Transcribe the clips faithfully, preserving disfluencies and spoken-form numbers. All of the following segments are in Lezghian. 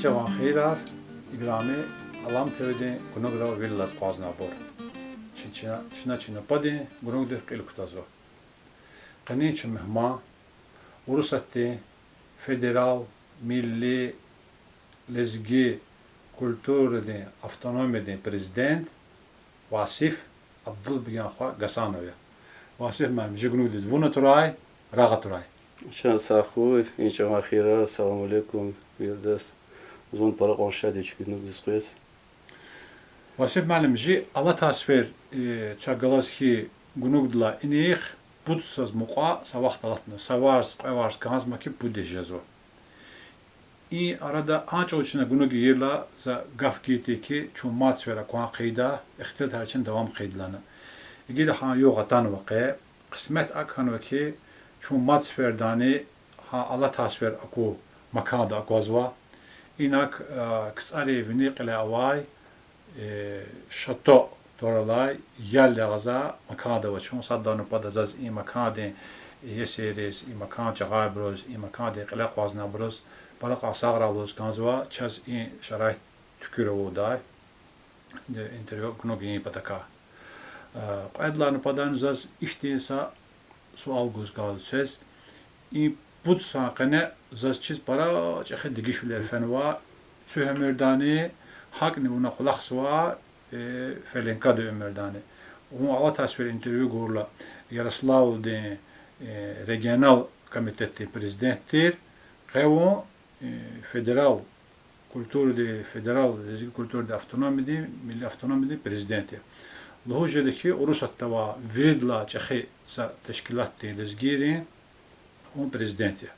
Чан хийирар, играми Алам ТВ-дин гунуграл вил алаз акъвазнавайбур. Чна, чна чна чна падин гунугдихъ кьил кутазва. Къенин чун мугьман Урусатдин федерал, милли, лезги культурадин автономиядин президент Васиф Абдулбегенхва Гасанов я. Васиф муаллим, жи гунугдиз вун атурай, рагъ атурай. Чан сагъ хьуй, и чан хийирар, салам алейкум, вирдаз. Зун пара кьван шад я чи гунугдиз къвез. Васиф муаллим, жи алатай сефер, э, чна галаз хьайи гунугдилай инихъ пуд йисуз мукьва са вахт алатна, са варз, кьве варз кӀанзма хьи, пуд йис жезва. И арада а чӀавуз чна гунуг ийирла, за гаф гайитӀа хьи, чун мад сефер акван къайда, ихтилатар чна давам хъийидалана. Гила гьа югъ атанва къе, къисмет акӀ хьанва хьи, чун мад сефердани гьа алатай сефер аку маканда аквазва. Инаг, а, КцӀарин вини кьиле авай, э, Шато тӀвар алай Ял ягъзавай маканда ава чун. Садлагьана патал заз и макандин иесириз, и макан чӀагъайбуруз, и макандин кьиле акъвазнавайбуруз пара кьван сагърай лугьуз кӀанзава, чаз и шараит туькӀуьр авурдай, э, интервью гунуг ийин патахъай. Э, кьвед лагьана патал заз ихьтин са суал гуз кӀанзава квез. И пуд йисан къене заз чиз пара чӀехи дегишвилер фенва, куь уьмуьрдани, гьакӀни вуна кӀвалахзава, э, ФЛНК-дин уьмуьрдани. Вун алатай сефер интервью гурла Ярославлдин, э, регионал комитетдин президент тир, къе вун, э, федерал культурадин, федерал лезги культурадин автономиядин, милли автономиядин президент я. Лугьуз жеда хьи, Урусатда авай виридалай чӀехи са тешкилатдин, лезгийрин, вун президент я.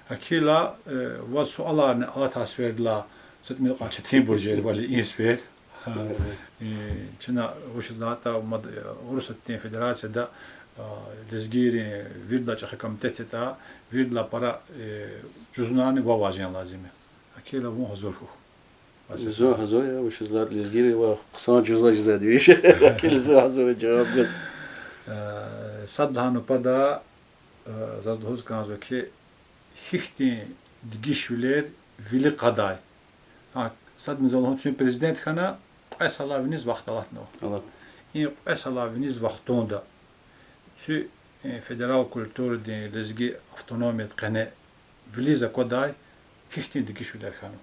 Гьакила, э, ваз суаларни алатай сефердилай са тӀимил кьван четинбур жезвайвал, и сефер, э, чна вучиз лагьайтӀа мад, э, Урусатдин Федерацияда, а, лезгийрин виридалай чӀехи комитет ятӀа, виридалай пара, э, жузунарни вавай жен лазим я. Гьакила вун гьазур хьухь. Зун гьазур я, вучиз лагьайтӀа лезгийривай хъсан жузуна жезвайди вич. Гьакила зун гьазур я жаваб гуз. Э, садлагьана патал, э, заз лугьуз кӀанзава хьи, гьихьтин дегишвилер вилик кьадай. Гьа, садни за лугьун, куьн президент хьана, кьве йисалай виниз вахт алатнава. Алат. И кьве йисалай виниз вахтунда куь, э, федерал культурадин, лезги автономиядин къене вилиз аквадай гьихьтин дегишвилер хьанва?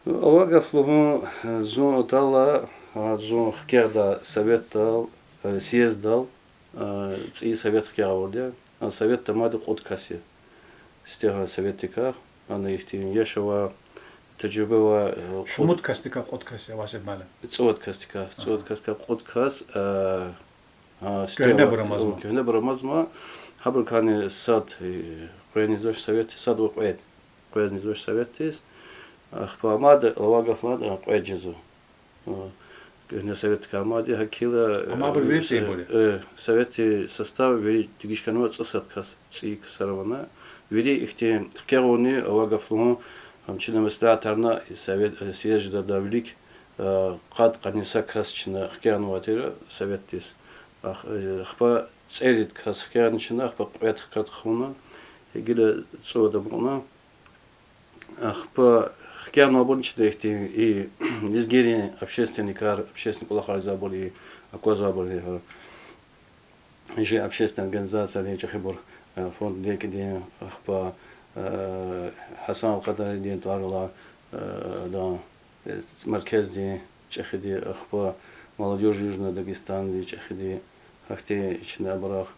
Авай гаф лугьун, зун атайла, а, зун хкягъдай советдал, э, съезддал, а, цӀийи совет хкягъ авурди я. А советда амайди кьуд кас я. Сифтегьан советдикай, ана ихьтин яш авай, тежриба авай, э, кьуд... Шумуд касдикай кьуд кас я, Васиф муаллим? ЦӀувад касдикай, цӀувад касдикай кьуд кас, э, а, сифтегьан... Куьгьнебур амазма. Куьгьнебур амазма. Гьабурукайни сад, э, къвезни жезвач советдиз, садвал кьвед. Къвезни жезвач советдиз. Ахпа амайди, авай гаф лагьайтӀа, кьвед жезва. А, куьгьне советдикай амайди, гьакила, амайбур вири цӀийибур я? Э, советдин состав вири дегиш хьанва, цӀусад кас, цӀийи ксар авана. Вири ихьтин хкягъунни, авай гаф лугьун, гьам чна меслятарна, совет, э, съезд жедайдалай вилик, э, къад-къанни са кас чна хкягънавай тир советдиз. Ах-, э, ахпа цӀерид кас хкягъна чна, ахпа кьвед хкатӀ хъувуна, гила цӀувад амукьна. Ахпа хкягънавайбурни чна ихьтин и лезгийрин общественникар, общественный кӀвалахар ийизвайбур, и аквазвайбур, жи общественный организациярин чӀехибур, э, фонд НЕКИ-дин, ахпа, э, Гьасан ал-Къадаридин тӀвар алай, э, адан, э, меркездин чӀехиди, ахпа Молодёжь Южного Дагестандин чӀехиди, гьахьтин чна абурухъ,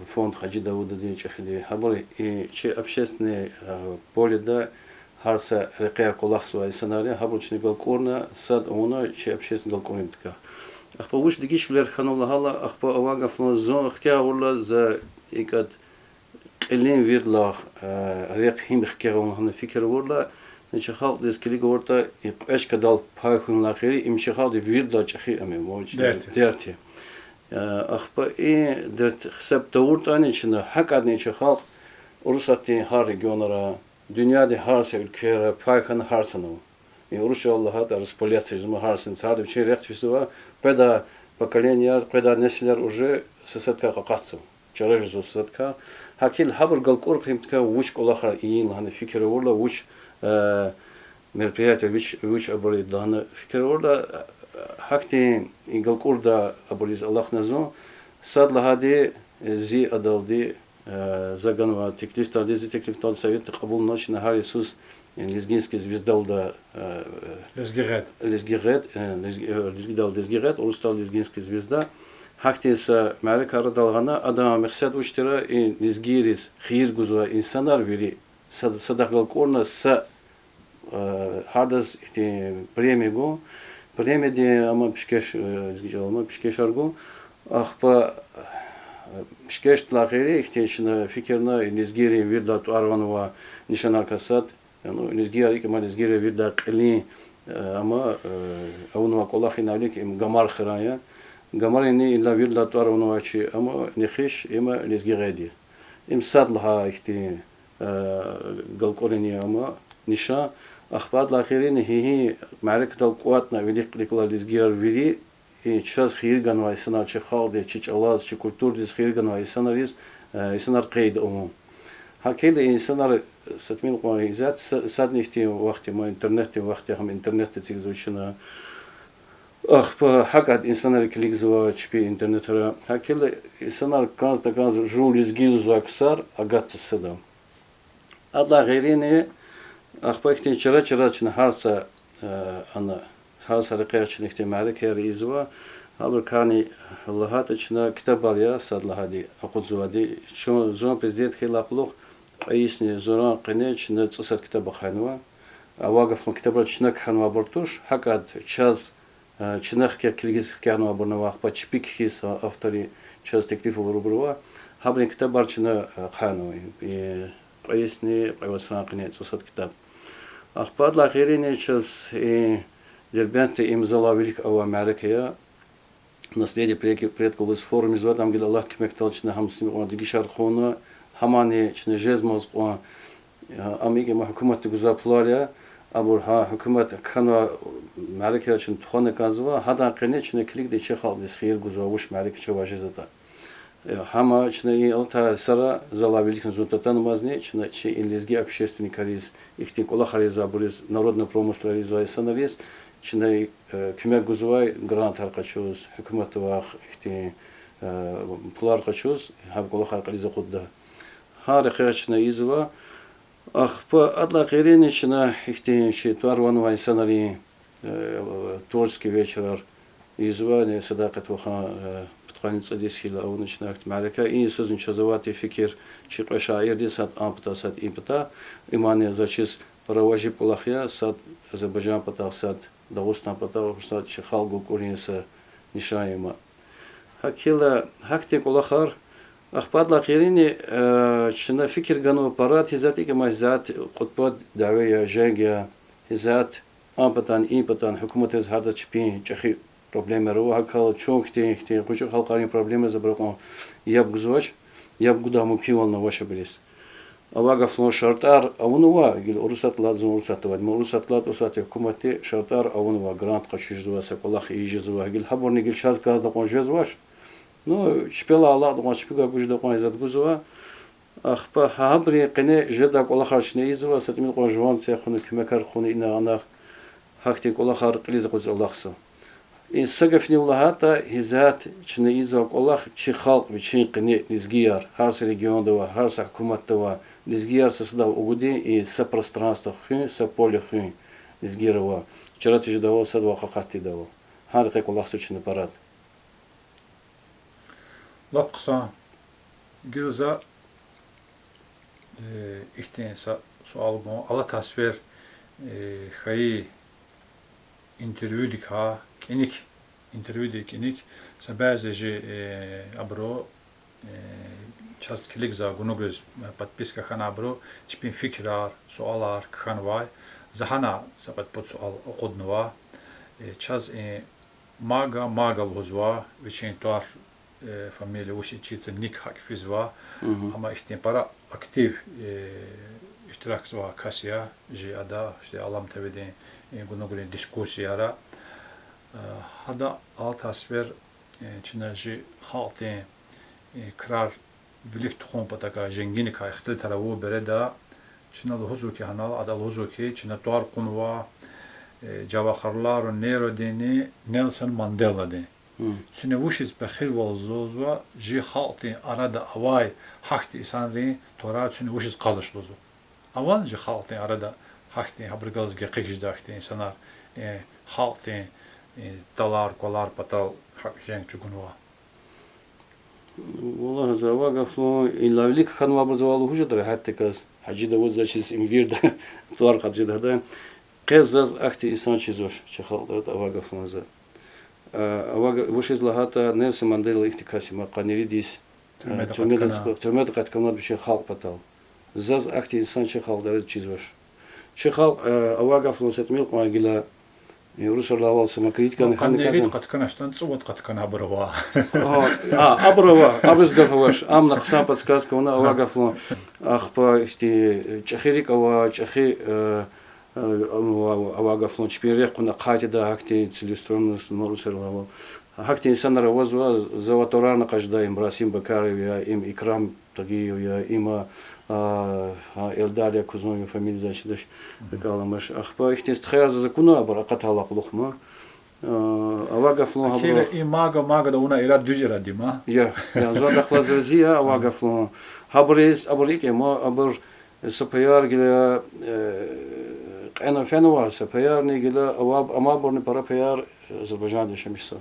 фонд Гьажи Давудадин чӀехиди, гьабур и чи общественный, э, поледа гьар са рекьяй кӀвалахзавай инсанар я, гьабур чна галкӀурна, сад авуна чи общественный галкӀурдикай. Ахпа вуч дегишвилер хьанва лагьайла, ахпа авай гаф лугьун, зун хкягъ авурла, за икӀ кьилин виридалай, э, рехъ гьим хкягъ авун лагьана фикир авурла, чи халкьдиз килиг авуртӀа, и кьве чкадал пай хьунилай гъейри, им чи халкьдин виридалай чӀехи ам я, дерт я. Дерт я. Э, ахпа и дерт гьисаб тавуртӀани чна, гьакӀадни чи халкь Урусатдин гьар регионра, дуьньядин гьар са уьлквейра пай хьана гьар санал. И урус чӀалал лагьайтӀа, располяться жезва гьар сана, царди вичин рехъ физва, къведай поколенияр, къведай несилар уже са садкай къакъатзава, чара жезва са садкай. Гьакила гьабур галкӀур хьайитӀа, вуч кӀвалахар ийин лагьана фикир авурла, вуч мероприятие вич, вич абур лагьана фикир авурла, гьахьтин и галкӀурда абуриз алахъна зун, сад лагьайди, зи адалди, за ганвай теклифдалди, зи теклифдалди советда кьабулна чна гьар йисуз лезгинский звездада, Лезги гъед. Лезги гъед, лезги, лезгидал лезги гъед, урусдал лезгинский звезда. Гьахьтин са мярекат арадал гъана, адан мехсед вуч тир, и лезгийриз хийир гузвай инсанар вири сад-, садахъ галкӀурна са, гьардаз ихьтин премия гун, премиядин ама пишкеш, лезги чӀалал ама пишкешар гун. Ахпа пишкешдилай гъейри ихьтин чна фикирна, и лезгийрин виридалай тӀвар-ван авай нишанар касат. Ну, лезгияр икӀ ама лезгийрин вирида кьилин, ама авунвай кӀвалах ина вилик им Гамар хьран я. Гамарини ина виридалай тӀвар-ван авай чи ама нехиш, им лезги гъед я. Им сад лагьай ихьтин галкӀурунин ама нишан. Ахпа адалай гъейрини гьи-гьи мярекатдал кӀватӀна вилик-кьилик галай лезгияр вири, и чаз хийир ганвай инсанар, чи халкьдиз, чи чӀалаз, чи культурадиз хийир ганвай инсанриз, инсанар къейд авун. ГьакӀ хьайила и инсанар, са тӀимил кьван исятда са-, садни ихьтин вахт я, ма интернетдин вахт я, гьам интернетда эцигзава чна. Ахпа гьакӀ ада инсанар килигзава чпи интернетра. ГьакӀ хьайила инсанар кӀанз-такӀанз жув лезги лугьузвай ксар агатда сада. Адалай гъейрини, ахпа ихьтин чара-чара чна гьар са, ана, гьар са рекьяй чна ихьтин мярекатар ийизва, гьабурукайни лагьайтӀа чна ктабар я сад лагьайди акъудзавайди. Чун, зун президент хьайидалай кьулухъ кьве йисни зуран къене чна цӀусад ктаб ахъайнава. Авай гаф, ктабра чна кхьенвайбур туш, гьакӀ ада чаз чна хкя-, килигиз хкянавайбурни ава, ахпа чпи кхьиз, авторри чаз теклиф авурбур ава. Гьабурун ктабар чна ахъайнава, кьве йисни кьве вацран къене цӀусад ктаб. Ахпа адалай гъейрини чаз Дербентда им залан вилик авай мярекат я, Наследие предков лугьуз форум ийизвайди, ам гила Аллагьдин куьмекдалди чна гьам сим кьван дегишар хъувуна, гьамани чна жезмай кьван, ам икӀ ама гьукуматди гузвай пулар я, абур гьа гьукумат кхьенвай мярекатар чна тухвана кӀанзава, гьадан къене чна килигда чи халкьдиз хийир гузвай вуч мярекат чавай жезватӀа. Гьама чна и алатай йисара залан виликни зун татанмазни, чна чи и лезги общественникриз, ихьтин кӀвалахар ийизвайбуриз, народный промыслар ийизвай инсанриз чна куьмек гузвай грантар къачуз, гьукуматдивай ихьтин пулар къачуз, гьаб кӀвалахар кьилиз акъудда. Гьа рекьяй чна ийизва. Ахпа адалай гъейрини чна ихьтин чи тӀвар-ван авай инсанрин творческий вечерар ийизва, Садакъат вахан пудкъанни цӀуд йис хьайила авуна чна ахьтин мярекат. И йисуз чаз авай фикир, чи кьве шаирдин, сад а пата, сад и пата, имани заз чиз пара важиб кӀвалах я, сад Азербайжан патахъ, сад Дагъустан патахъ, сад чи халкь галкӀурун са нишан я им. ГьакӀ хьайила гьахьтин кӀвалахар, ахпа адалай гъейрини, чна фикир ганва пара, гьизат икӀ ама, гьизат кьуд пад дяве я, женг я, гьизат а патан, и патан гьукуматриз гьарда чпин чӀехи проблемаяр ава, гьакӀ хьайила чун хьтин, хьтин къунши халкьарин проблемайриз абурукай яб гузвач, яб гудай мумкинвални авач абуриз. Авай гаф, шартӀар авунва, гила Урусатдилай, зун Урусатда авайди, ма Урусатдилай, Урусатдин гьукуматди шартӀар авунва, грант къачуз жезва, са кӀвалах ийиз жезва, гила гьабурни гила чаз кӀанзавайда кьван жезвач. Ну, чпелай алакьда кьван, чпивай гуж жеда кьван, гьизат гузва. Ахпа гьа-, гьабурун къене жедай кӀвалахар чна ийизва, са тӀимил кьван жуван цех хьуна, куьмекар хьуна, ина-ана гьахьтин кӀвалахар кьилиз акъудиз алахъзава. И са гафни лагьайтӀа, гьизат чна ийизвай кӀвалах чи халкь вичин къене, лезгияр, гьар са регионда авай, гьар са гьукуматда авай лезгияр са садав агудин, и са пространство хуьн, са поле хуьн лезгийрин ава, чара тежедайвал, садавай акъатдайвал. Гьа рекье кӀвалахзава чна парад. Лап хъсан. Гила за ихьтин са суал гун, алатай сефер хьайи интервьюдикай кӀаник, интервьюдин кӀаник са бязи жи абуру, чаз килигзавай, гунугриз подписка хьанвайбуру чпин фикирар, суалар кхьенвай. За гьана са кьвед-пуд суал акъуднава. Чаз и Мага, Мага лугьузва, вичин тӀвар, фамилия вуч я, чица ник гьакӀ физва. Амма ихьтин пара актив иштиракзавай кас я, жи ада, ишди Алам ТВ-дин гунугрин дискуссияра. Гьада алатай сефер чна жи халкьдин крар вилик тухун патакай, женгиникай ихтилатар авур береда, Чна лугьузва хьи, гьанал ада лугьузва хьи, чна тӀвар кьунва, э, Джавагьарлал Нерудинни Нельсон Манделадин. Чна вучиз пехилвал зурзава, жи халкьдин арада авай гьахьтин инсанрин тӀварар чна вучиз кьазвач лугьузва. Авани жи халкьдин арада гьахьтин, гьабурухъ галаз гекъигиз жедай гьахьтин инсанар, э, халкьдин, э, тӀалар-кӀвалар патал гьакӀ женг чӀугунва. Валлагь, за авай гаф лугьун, и вилик хьанвайбур завай лугьуз жеда регьятдаказ. Гьажида вуч заз чиз им вирида тӀвар кьаз жеда гьада. Къе заз ахьтин инсан чизвач, чи халкьдин арада авай гаф лугьун за. А, авай га-, вучиз лагьайтӀа Нельсон Мандела ихьтин кас я, ма къанни ирид йис, э, тюрьмеда къаткана, тюрьмеда къаткана вичин халкь патал. Заз ахьтин инсан чи халкьдин арада чизвач. Чи халкь, э, авай гаф лугьун, са тӀимил кьван гила, э, урусрилай авай самокритикани хьана кӀанзава. Къанни ирид къаткана, штан цӀувад къаткана абур ава. А, а, абур ава, абуруз гаф авач. Ам на хъсан подсказка авуна авай гаф лугьун. Ахпа ихьтин, э, чӀехи рикӀ ава, чӀехи, э, э, ам ава, авай гаф лугьун, чпин рехъ кьуна ахъайдай гьахьтин целеустремленность урусрилай авай. Гьахьтин инсанар авазва, завай тӀварарни кьаз жеда, им Расим Бакаров я, им Икрам Тагиев я, им, а, а, Эльдар я, кузвани фамилияр заз чидач, рикӀел аламач. Ахпа ихьтин стхаяр заз акуна, абур акъатайла кьулухъ ман. А, авай гаф лугьун, гьабуру... Ахпа и мага, магада авуна ирад дуьз ирад я ман. Я, я, зун адахъ галаз рази я, авай гаф лугьун. Гьабуруз, абур икӀ я ман, абур са паяр гила, э, кьена фенва, са паярни гила, ава, амайбурни пара паяр, э, Азербайжанда яшамиш са.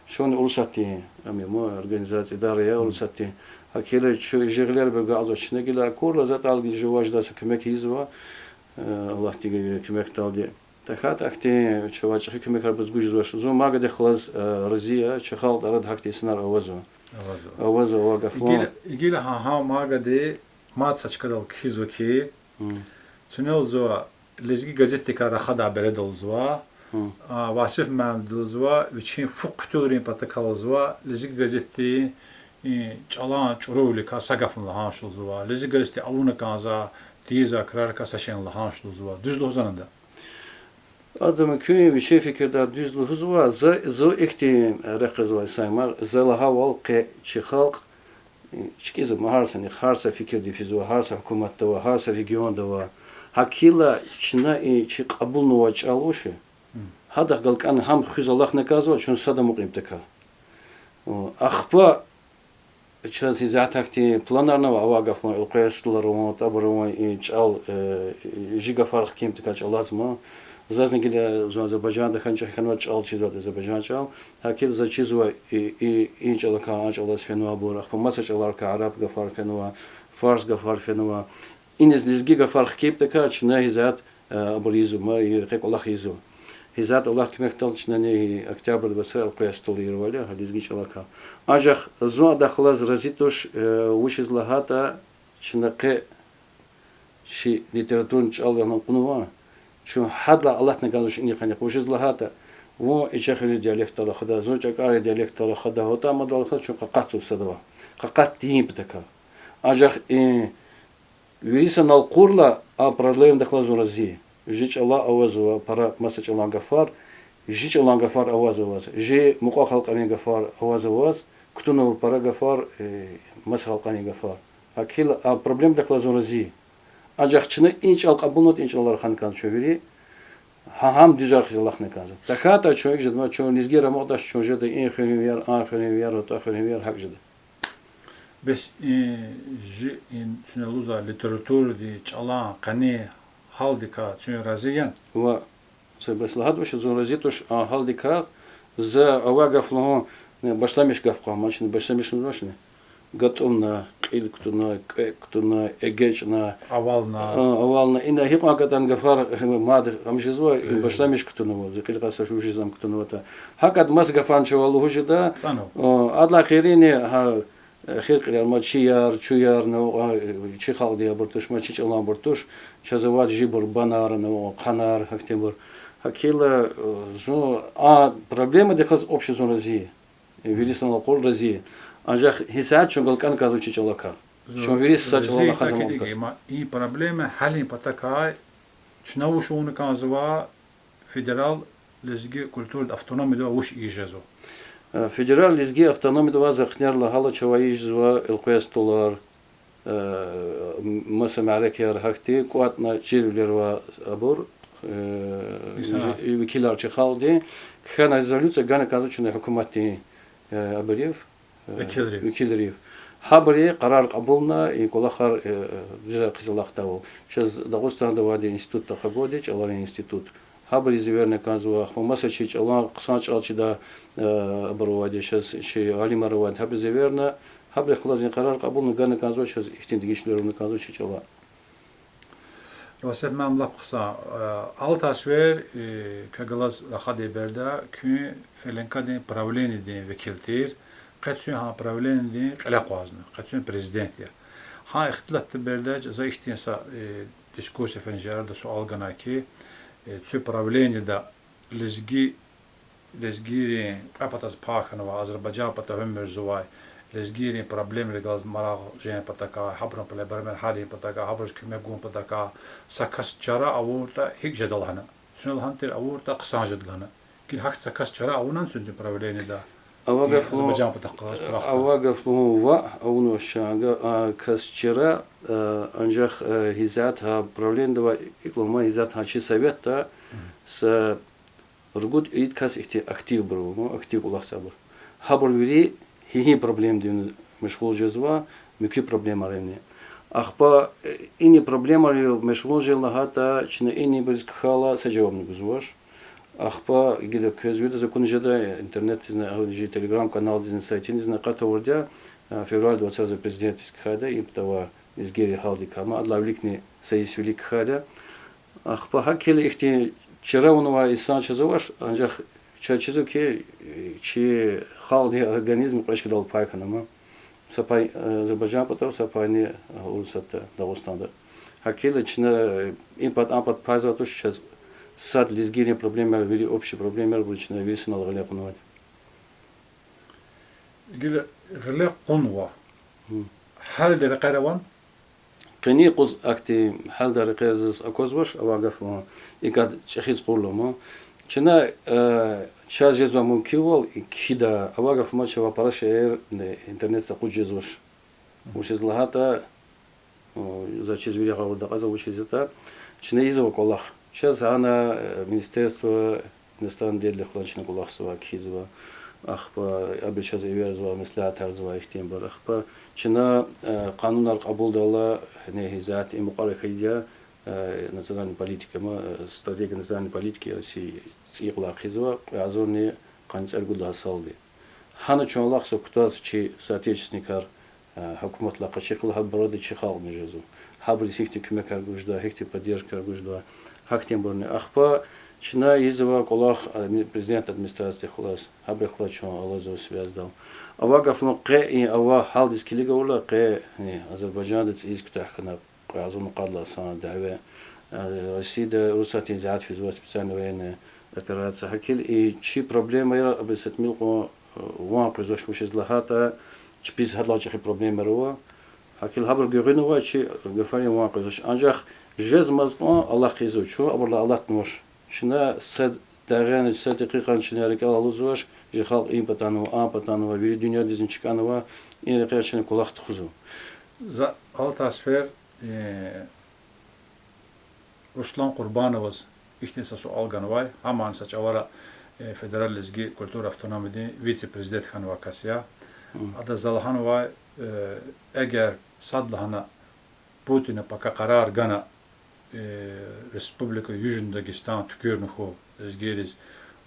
Чунни Урусатдин, ам я ман, организация, идара я Урусатдин. ГьакӀ хьайила чун жи гъилер бегазва, чна гила акурла затӀалди жува жедай са куьмек ийизва, э, Аллагьди куьмекдалди. ТахьайтӀа ахьтин чавай чӀехи куьмекар абуруз гуз жезвач. Зун магадихъ галаз, э, рази я, чи халкьдин арада гьахьтин инсанар авазва. Авазва. Авазва, авай гаф лугьун. Гила, гила гьа, гьа магадихъ мад са чкадал кхьизва хьи, чуьне лугьузва, Лезги газетдикай рахадай береда лугьузва, а, Васиф муаллимди лугьузва, вичин фу хъуьтуьлрин патакай лугьузва, Лезги газетдин, и, чӀалан чӀурувиликай са гафни лагьанач лугьузва, Лезги газетди авуна кӀанзавай тийизвай крарикай са шейни лагьанач лугьузва. Дуьз лугьузвани ада? Ада мумкин вичин фикирдай дуьз лугьузва, за, зун ихьтин рехъ гъизвай инсан я ман, за лагьайвал, къе чи халкь, э, чкӀизва ман гьар санихъ, гьар са фикирдив физва, гьар са гьукуматда ава, гьар са регионда ава. ГьакӀ хьайила чна и чи кьабулнавай чӀал вуч я, гьадахъ галкӀана гьам хуьз алахъна кӀанзава, чун сад амукьин патахъай. Ахпа чаз гьисятда ахьтин планарни ава, авай гаф лугьун, элкъвей столар авун, тӀабур авун, и чӀал, э, жи гафар хкин патахъай чӀалаз ман. Зазни гила зун Азербайжанда хьана чӀехи хьанвай, чӀал чизвайди азербайжан чӀал. ГьакӀ хьайила заз чизва и, и, и чӀалакай а чӀалаз фенвайбур, ахпа маса чӀаларикай, араб гафар фенва, фарс гафар фенва. Иниз лезги гафар хкин патахъай чна гьисятда, э, абур ийизва ман, и рекье кӀвалах ийизва. Гьисятда Аллагьдин куьмекдалди чнани октябрдин вацра элкъвей стол ийирвал я гьа лезги чӀалакай. Анжах зун адахъ галаз рази туш, э, вучиз лагьайтӀа чна къе чи литературный чӀал ягъна кьунва, чун гьадалай алатна кӀанзавач инихъ-анихъ. Вучиз лагьайтӀа вун ичехирин диалектдал рахадай, зун чӀакӀарин диалектдал рахадай, гьатта мадал рахадай, чун къакъатзава садавай. Къакъатдин патахъай. Анжах и вири санал кьурла, а проблемадихъ галаз зун рази я. Жи чӀала авазва пара маса чӀалан гафар, жи чӀалан гафар аваз-аваз, жи мукьва халкьарин гафар аваз-аваз, кутунва пара гафар, э, маса халкьарин гафар. ГьакӀ хьайила а проблемадихъ галаз зун рази я. Анжах чна и чӀал кьабулнаватӀа, и чӀалал рахана кӀанзава чун вири, гьа, гьам дуьзар хьиз алахъна кӀанзава. ТахьайтӀа чун икӀ жеда ман, чун лезгияр амукьдач, чун жеда и хуьруьнвияр, а хуьруьнвияр, атӀа хуьруьнвияр, гьакӀ жеда. Бес и жи, и чуьне лугьузвай литературадин, чӀалан къенин гьалдикай чун рази яни? Ва, са бес лагьайвал, зун рази туш а гьалдикай, за авай гаф лугьун, башламиш гаф кьван, ман чна башламиш лугьузвачни? ГатӀунна, кьил кутуна, кӀвек кутуна, эгечӀна, авална, а, авална. Ина гьикьван кӀантӀани гафар, э, мад ам жезва, э, башламиш кутунва, зи кьил кьасач, вуж жез ам кутунватӀа. ГьакӀ ад маса гафарни чавай лугьуз жеда. ЦӀанва. А, адалай гъейри, гьа, эхир кьилел ман чи яр, чу яр, на, а, чи халкьдин абур туш, ман чи чӀаланбур туш, чаз авайди жибур, банар, на, хъанар, гьахьтинбур. ГьакӀ хьайила, э, зун а проблемадихъ галаз общий зун рази я. Вири санал кьурла рази я. Анжах гьисятда чун галкӀана кӀанзава чи чӀалакай. Чун вири са чӀалал рахаз амукьдач. И проблема гьялин патахъай чна вуч авуна кӀанзава, федерал лезги культурадин автономиядивай вуч ийиз жезва? Э, федерал лезги автономиядивай за кьенер лагьайла чавай ийиз жезва элкъвей столар, Э, м-, маса мярекатар гьахьтин, кӀватӀна чирвилер авай абур, э, векилар чи халкьдин, кхьена резолюция гана кӀанзава чна гьукуматдин, э, абурив, э, векилрив. Гьабуру къарар кьабулна, и кӀвалахар, э, э, дуьз хъийиз алахъдайвал. Чаз Дагъустанда авайди институтда хабурди, чӀаларин институт. Гьабуруз эверна кӀанзава, ахпа маса чи чӀалан, хъсан чӀал чидай, э, абур авайди, чаз чи алимар авайди, гьабуруз эверна, гьабурухъ галаз и къарар кьабулна, гана кӀанзава чаз ихьтин дегишвилер авуна кӀанзава чи чӀала. Васет мам, лап хъсан, э, Алтасвер, э, квез галаз рахадай береда куьн ФЛНКА-дин правлениедин векил тир, къе куьн гьа правлениедин кьиле акъвазна, къе куьн президент я. Гьа ихтилатдин береда за ихьтин са, э, дискуссия фена, жи арада суал гана хьи, э, куь правлениеда лезги, лезгийрин кьве патаз пай хьанвай, Азербайжан пата уьмуьрзавай, лезгийрин проблемрихъ галаз марагъ жен патахъай, гьабурун проблемрин гьал ийин патахъай, гьабуруз куьмек гун патахъай са кас чара авуртӀа, гьикӀ жеда лагьана. Куьне лагьана тир, авуртӀа хъсан жеда лагьана. Гила гьахьтин са кас чара авуна куьн правлениеда? Ава гаф лугьун, Азербайжан патахъай галаз кӀвалахда. Ава гаф лугьун, ва авуна вач а кас чара, э, анжах, э, гьисятда гьа правлениеда ва икьван гьисятда гьа чи советда са ругуд-ирид кас ихьтин активбур ава, актив кӀвалахзавайбур. Гьабур вири гьи-гьи проблемадивни машгъул жезва, муькуь проблемайривни. Ахпа, э, ини проблемайрив машгъул жен лагьайтӀа, чна инибуруз кхьайла са жавабни гузвач. Ахпа гила квез вирида акуна жеда, интернетдизни, жи телеграм-каналдизни, сайтдизни акъатайди я, э, февраль двадцатьда президентдиз кхьейди, и патавай лезгийрин гьалдикай, ма адалай виликни са йис вилик кхьейди. Ахпа гьакӀ хьайила ихьтин чара авунвай инсан чаз авач, анжах чаз чизва хьи, чи халкьдин организм кьве чкадал пай хьана ма. Са пай, э, Азербайжан патав, са пайни, э, Урусатда, Дагъустанда. ГьакӀ хьайила чна, э, и пад, а пад пайзавайди туш, чаз сад лезгийрин проблемаяр, вири общий проблемаяр авур, чна вири санал гъиле кьунвайди. Гила гъиле кьунва. Гьалда рекьер авани? Къенин юкъуз ахьтин гьалда рекьер заз аквазвач, ава гаф лугьун, икӀ чӀехиз кьурла ма. Чна, э, чаз жезвай мумкинвал кхьида, ава гаф лугьун, чавай пара шейэр, э, интернетда акъудиз жезвач. Вучиз лагьайтӀа, заз чиз вири гъавурда акьазва, вучиз ятӀа чна ийизва кӀвалах. Чаз гьана, э, Министерство иностранных делрихъ галаз чна кӀвалахзава, кхьизва. Ахпа абуру чаз эверзава, меслятарзава ихьтинбур. Ахпа чна, э, къанунар кьабулдайла, гьи исятда и мукьвара хьайиди я, э, национальной политика ма, э, стратегия национальной политики России цӀийи кьилай хъийизва, кьве агъзурни къанни цӀерид лагьай салди. Гьана чун алахъзава кутаз чи соотечественникар, э, гьукуматдилай къачу хьайила, гьабур арада чи халкьни жезва. Гьабуруз гьихьтин куьмекар гуз жеда, гьихьтин поддержкаяр гуз жеда, гьахьтинбурни. Ахпа чна ийизва кӀвалах адми-, президент администрациядихъ галаз, гьабурухъ галаз чун алазва связьдал. Ава гаф лугьун, къе и ава гьалдиз килиг авурла, къе, э, Азербайжанда цӀийиз куьтягь хьана кьве агъзурни къад лагьай сан дяве. Э, Россияда, Урусатдин зягьят физва, специальная военная операция. ГьакӀ хьайила и чи проблемаяр абуру са тӀимил кьван, э, ван къвезвач, вучиз лагьайтӀа чпиз гьадалай чӀехи проблемаяр ава. ГьакӀ хьайила гьабуру гуьгъуьнавай чи гафарин ван къвезвач. Анжах жезмаз кьван алахъзава чун, абурулай алатнавач. Чна са дагъена, са декьикьана чна рикӀелай алудзавач, жи халкь им патанва, ам патанва, вири дуьньядизни чкӀанва, и рекьяй чна кӀвалах тухузва. За Алтасвер, э, Руслан Къурбановаз ихьтин са суал ганвай, гьамни са чӀавара, э, Федеральный лезги культура автономиядин вице-президент хьанвай кас я. Адаз за лагьанвай, э, эгер садлагьана Путина пака къарар гана, э, Республика Южный Дагестан туькӀуьрна хьуй лезгийриз,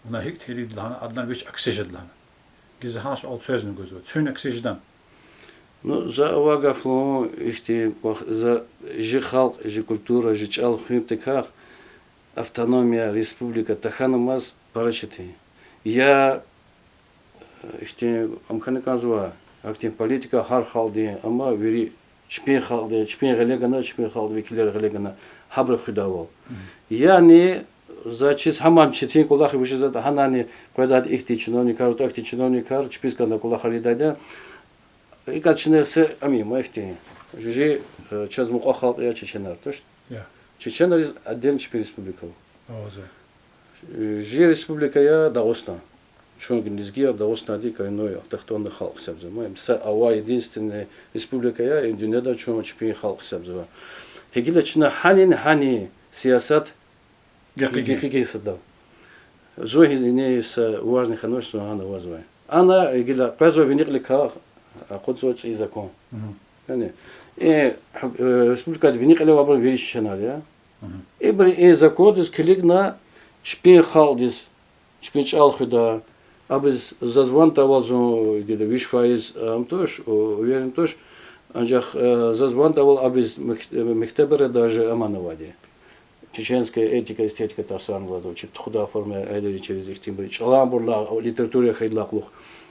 вуна гьикӀ тӀуьна лагьана, адалай вич акси жеда лагьана. Гила за гьа суал квезни гузва, куьн акси жедани? Ну, за ава гаф лугьун, ихьтин кӀвалах, за жи халкь, жи культура, жи чӀал хуьн патал автономия, республика тахьанмаз пара четин я. Ихьтин ам хьана кӀанзава, ахьтин политика гьар халкьдин, амма вири чпин халкьдин, чпин гъиле гана, чпин халкьдин векилар гъиле гана, гьабуру хуьдайвал. Яни, за чиз гьамни четин кӀвалах я, вучиз ятӀа гьанани къведайди ихьтин чиновникар, атӀа ихьтин чиновникар, чпиз кӀандай кӀвалахар ийидайди я. ИкӀ чна са ам ийин ма ихьтин. Жи, э, чаз мукьва халкь я чеченар, туш? Чеченриз отдельно чпин республика ава. Жи республика я Дагъустан. Чун лезгияр Дагъустандин коренной автохтонный халкь гьисабзава. Им са авай единственный республика я, и дуьньяда чун чпин халкь гьисабзава. Гьикӏ хьайила чна гьанин гьанин сиясат гекъигиз сада. Зун гьиниз са важный хьанвач, зун гьана авазвай. Ана гила къвезва вини кьиликай акъудзавай цӏийи закон. Яни, э, республикада вини кьиле авайбур вири чеченар я. Ибуру и закондиз килигна чпин халкьдиз, чпин чӏал хуьда, абуруз заз ван тавал зун гила виш файиз ам туш, уверен туш, анжах, э, заз ван тавал абуруз мек-, мектебра даже аман авайди. Чеченская этика, эстетика тарсарна лазва, чи тухудай форма, аялри через ихьтинбур, чӏаланбурулай, литература хьайидалай кьулухъ.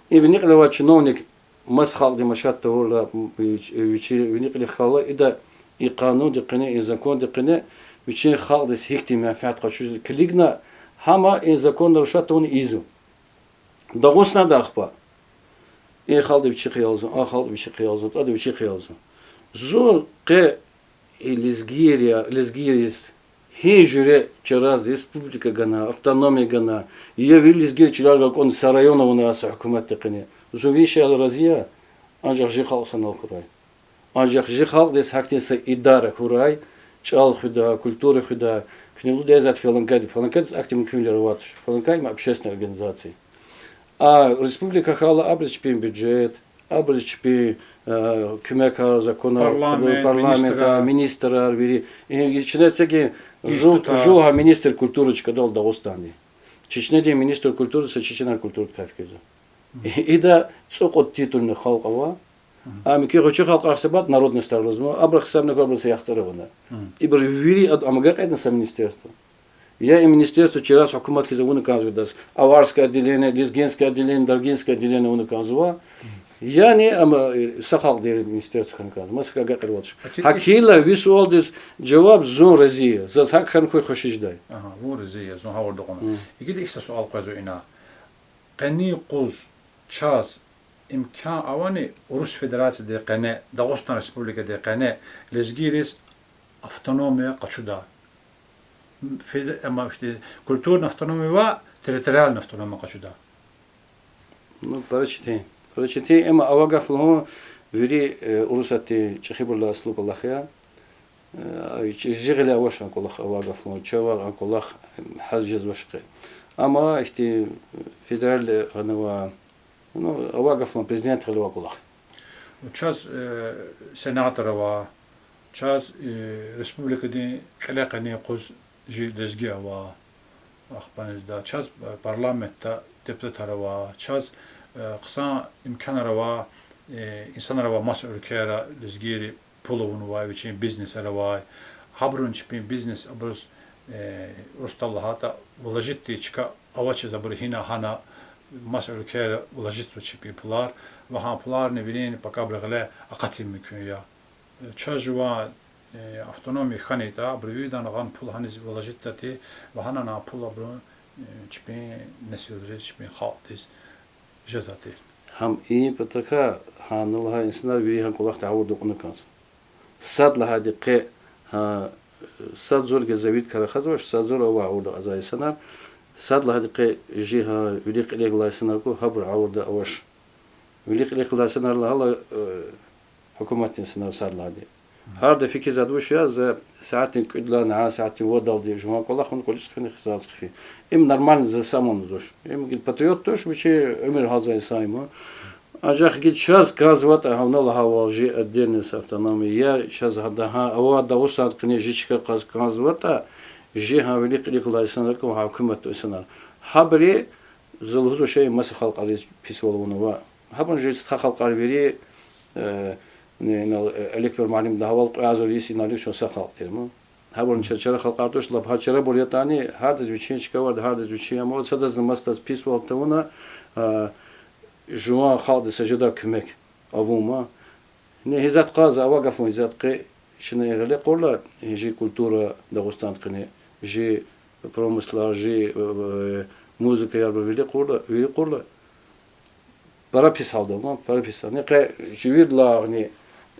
И вини кьиле авай чиновник маса халкьдин машат тавурла, вич-, вичи вини кьилихъ хьайила, ида и къанундин къене, и закондин къене вичин халкьдиз гьихьтин менфят къачуз килигна, гьам и закон нарушать тавуна ийизва. Дагъустанда ахпа и халкьди вичихъ ялзава, а халкьди вичихъ ялзава, тӏвар вичихъ ялзава. Зун къе и лезгийри-, лезгийриз гьи жуьре чараз республика гана, автономия гана, я вири лезгийри чилел гакӏун са район авуна са гьукуматдин къене, зун вири шейэрал рази я, анжах жи халкь санал хьурай. Анжах жи халкьдиз гьахьтин са идара хьурай, чӏал хуьда, культура хуьда, куьне лугьудай затӏ фаланкайди, фаланкайдиз ахьтин мумкинвилер авайди туш, фаланкай им общественная организация. А республика хьайила абуруз чпин бюджет, абуруз чпин, э, куьмекар, законар, парламент, министрар, вири. Э, чна эцигин жу-, жув гьа министр культуры чкадал Дагъустандин. Чечнядин министр культуры са чеченар культурадикай фикирзава. Ида цӏукьуд титульный халкь ава. Ам муькуь гъвечӏи халкьар хсабат народностар лугьузва, абурун хсабни квабуруз яхцӏур авуна. Ибур вири ад-, ам агакьна са министерство. Я и министерство чараз гьукумат хьиз авуна кӏанзава адаз, аварское отделение, лезгинское отделение, даргинское отделение авуна кӏанзава. Яни ам, э, са халкьдин министерство хьана кӏанзава. Маса агакьарвал туш. Гьакӏ хьайила ви суалдиз жаваб: зун рази я. Заз гьакӏ хьана хьуй хвеши жедай. Агьа, вун рази я, зун гъавурда кьуна. Игида ихьтин суал къвезва ина. Къенин юкъуз чаз имкан авани Урус Федерациядин къене, Дагъустан Республикадин къене лезгийриз автономия къачуда? Феде-, амма ишди культурный автономия ва территориальный автономия къачуда? Ну, пара четин. Пара четин, амма авай гаф лугьун, вири, э, Урусатдин чӏехибурулай аслу кӏвалах я. Э, чи-, жи гъиле авач а кӏвалах, авай гаф лугьун, чавай а кӏвалах, э, гьал жезвач къе. Амма ихьтин федеральный гъана ва, ну, авай гаф лугьун, президент гъиле авай кӏвалах. Чаз, э, сенатор ава, чаз, э, республикадин кьиле къенин юкъуз жи лезги ава, ахпа незда, чаз, э, парламентда депутатар ава, чаз, э, хъсан имканар ава, э, инсанар ава маса уьлквейра, лезгийри пул авунвай, вичин бизнесар авай. Гьабурун чпин бизнес абуруз, э, урусдал лагьайтӏа, вложить тийиз чка авачиз абуру гьина-гьана маса уьлквейра вложитьзава чпин пулар, ва гьа пуларни вирин пакабуру гъиле акъатун мумкин я. Э, чаз жуван, э, автономия хьанайтӏа, абуру виридан гъана пул гьаниз вложить ийидатӏа, ва гьанани а пул абуру, э, чпин несилриз, чпин халкьдиз жезватӏа. Гьам и патахъай гьана лагьай инсанар вири гьа кӏвалахда гъавурда кьуна кӏанзава. Сад лагьайди къе, гьа, сад зур гзаф вид кӏар ахъайзавач, сад зур ава гъавурда кьазвай инсанар. Сад лагьайди къе жи гьа вилик-кьилик галай инсанар кӏу, гьабур гъавурда авач. Вилик-кьилик галай инсанар лагьайла, э, гьукуматдин инсанар сад лагьайди. Гьарда фикирзавайди вуч я, за сятдин кӏуьд лагьай, сятдин вад лагьайди жуван кӏвалах авуна кӏвализ хъфин, хизандиз хъфин. Им нормально, за са ман зуш. Им патриот туш, вичи уьмуьр гьалзавай инсан я им. Анжах гила чаз кӏанзаватӏа гьавна лагьайвал жи отдельный автономия, я чаз гьада гьа авай Дагъустандин къене жи чка кьаз кӏанзаватӏа, жи гьа вилик-кьилик галай инсанар кӏу, гьа гьукуматдин инсанар. Гьабуру, за лугьузвай шей, маса халкьариз писвал авунва. Гьабуру жи стха халкьар вири, э, не, инал, э, Алекпир муаллимди лагьайвал кьве агъзур йис инал чун са халкь тир ма. Гьабурни ча-, чара халкьар туш, лап гьа чарабур ятӏани, гьардаз вичин чка авайди, гьардаз вичин ам авайди, садазни масадаз писвал тавуна, э, жуван халкьдиз са жедай куьмек авун ма. Не, гьи затӏ кьаз, авай гаф лугьун, гьи затӏ къе чна гъиле кьурла, жи культура Дагъустандин къене, жи промыслар, жи, э, музыкаяр вири кьурла, вири кьурла, пара пис гьалда ма, пара пис. Ни къе чи виридалайни,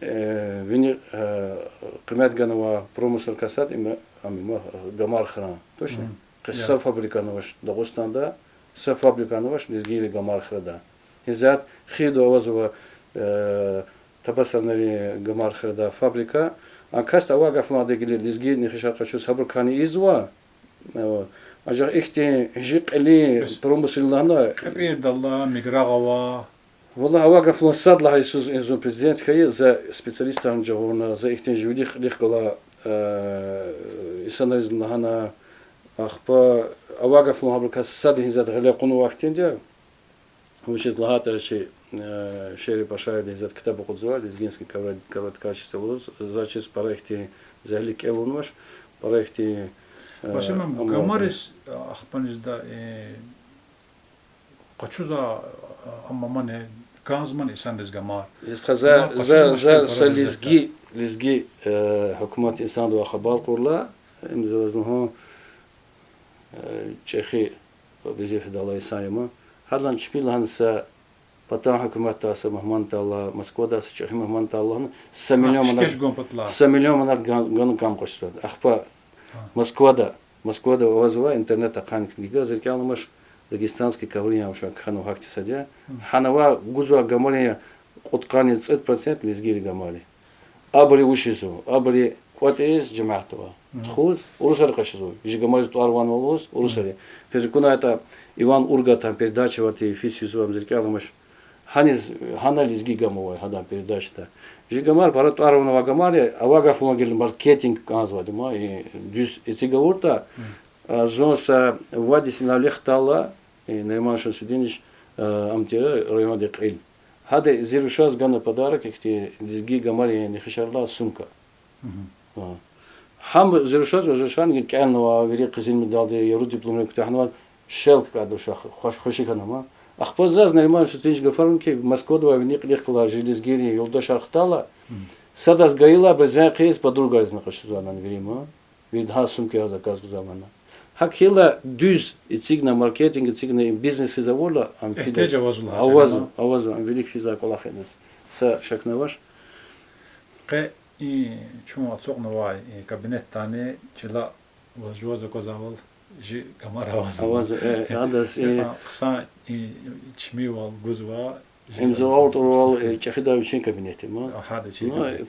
э, вини, э, къимет ганвай промысел касди, им, ам, им, гамар хран. Точно? Къе са фабрикани авач Дагъустанда, Са фабрика авач лезгийрин гамар храдай. Гьизат хирда авазва, э, Табасаранвийрин гамар храдай фабрика. А касди авай гаф лагьана, гила лезги нехишар къачуз гьабурукайни ийизва. Э, анжах ихьтин жи кьилин промыслдин лагьана, кьепӀирдалла миграгъ ава. Валлагь, авай гаф лагьана, сад лагьай йисуз и зун президент хьайи, за специалистарни жагъурна, за ихьтин жуьредихъ-кьилихъ галай, э, инсанриз лагьана, ахпа авай гаф лагьана, гьабурукай сад гьизат гъиле кьунвай хьтинди я. Вучиз лагьайтӀа чи, э, Шери Пашаевди гьизат ктаб акъудзавай, Лезгинский корот-, короткачество лугьуз, заз чиз пара ихьтин зегьлик кӀел авунвач, пара ихьтин, э, Василий Мамадович, амал гамариз, ахпа низда, э, къачуз, а, амма мани, кӀанзмани инсанриз гамар. Стха, за, Гамар за, къачуз за, машин са пара лезги, лезги, э, гьукумат инсандивай хабар кьурла, им за ваз лугьун, э, чӀехи везифада алай инсан я ман. Гьадлан чпи лагьана са патан гьукуматдай са мугьман атайла, Москвадай са чӀехи мугьман атайла лагьана, са миллион манат, са миллион манат ган-, гана кам къачузвайди. Ахпа Москвада, Москвада авазвай, интернетда ахъайна килигда, зи рикӀел аламач, дагестанский ковры яна вуч кхьенва, гьахьтин сад я. Гьана авай гузвай гамарин кьудкъанни цӀуд процент лезгийрин гамар я. Абуру вуч ийизва, абуру кӀватӀиз, жемятдивай тухуз, урусари къачузва, жи гамариз тӀвар-ван аваз урусари. Физ акунайтӀа, Иван Ургантан передача авайди физ физва, зи рикӀел аламач. Гьаниз, гьана лезги гам авай гьадан передачада. Жи гамар пара тӀвар-ван авай гамар я, авай гаф лагьана, гила маркетинг кӀанзавайди ман, и дуьз эциг авуртӀа, а, зун са вад йис инал хтайла, и Нариман Шамсудинович, а, ам тир райондин кьил. Гьада зи рушаз гана подарок ихьтин лезги гамарин нехишарилай сумка. Гьам зи рушаз, ваз рушан гила кӀелнава, вири къизил медалди, яру дипломри куьтягьнавай, шел ккада руша, хваш-, хвеши хьана ман. Ахпа заз Нариман Шамсудинович гафарна хьи, Москвада авай вини кьилихъ галай жи лезгийрин юлдашар хтайла, садаз гайила, абуруз зенг хъийиз, подругайризни къачузвай ана вири ман. Виридалай сумкаяр заказ гузвай лагьана. ГьакӀ хьайила дуьз эцигна, маркетинг эцигна, бизнес хьиз авурла, ам фида. Игьтияж авазва, авазва, ам вилик физвай кӀвалах я низ. Са шакни авач. Къе и чун ацукьнавай и кабинетдани чилел ваз жуваз аквазвайвал жи гамар авазва. Авазва, э, адаз, э, хъсан и чимивал гузва, им завал тӀурвал, э, чӀехидай вичин кабинет я ман.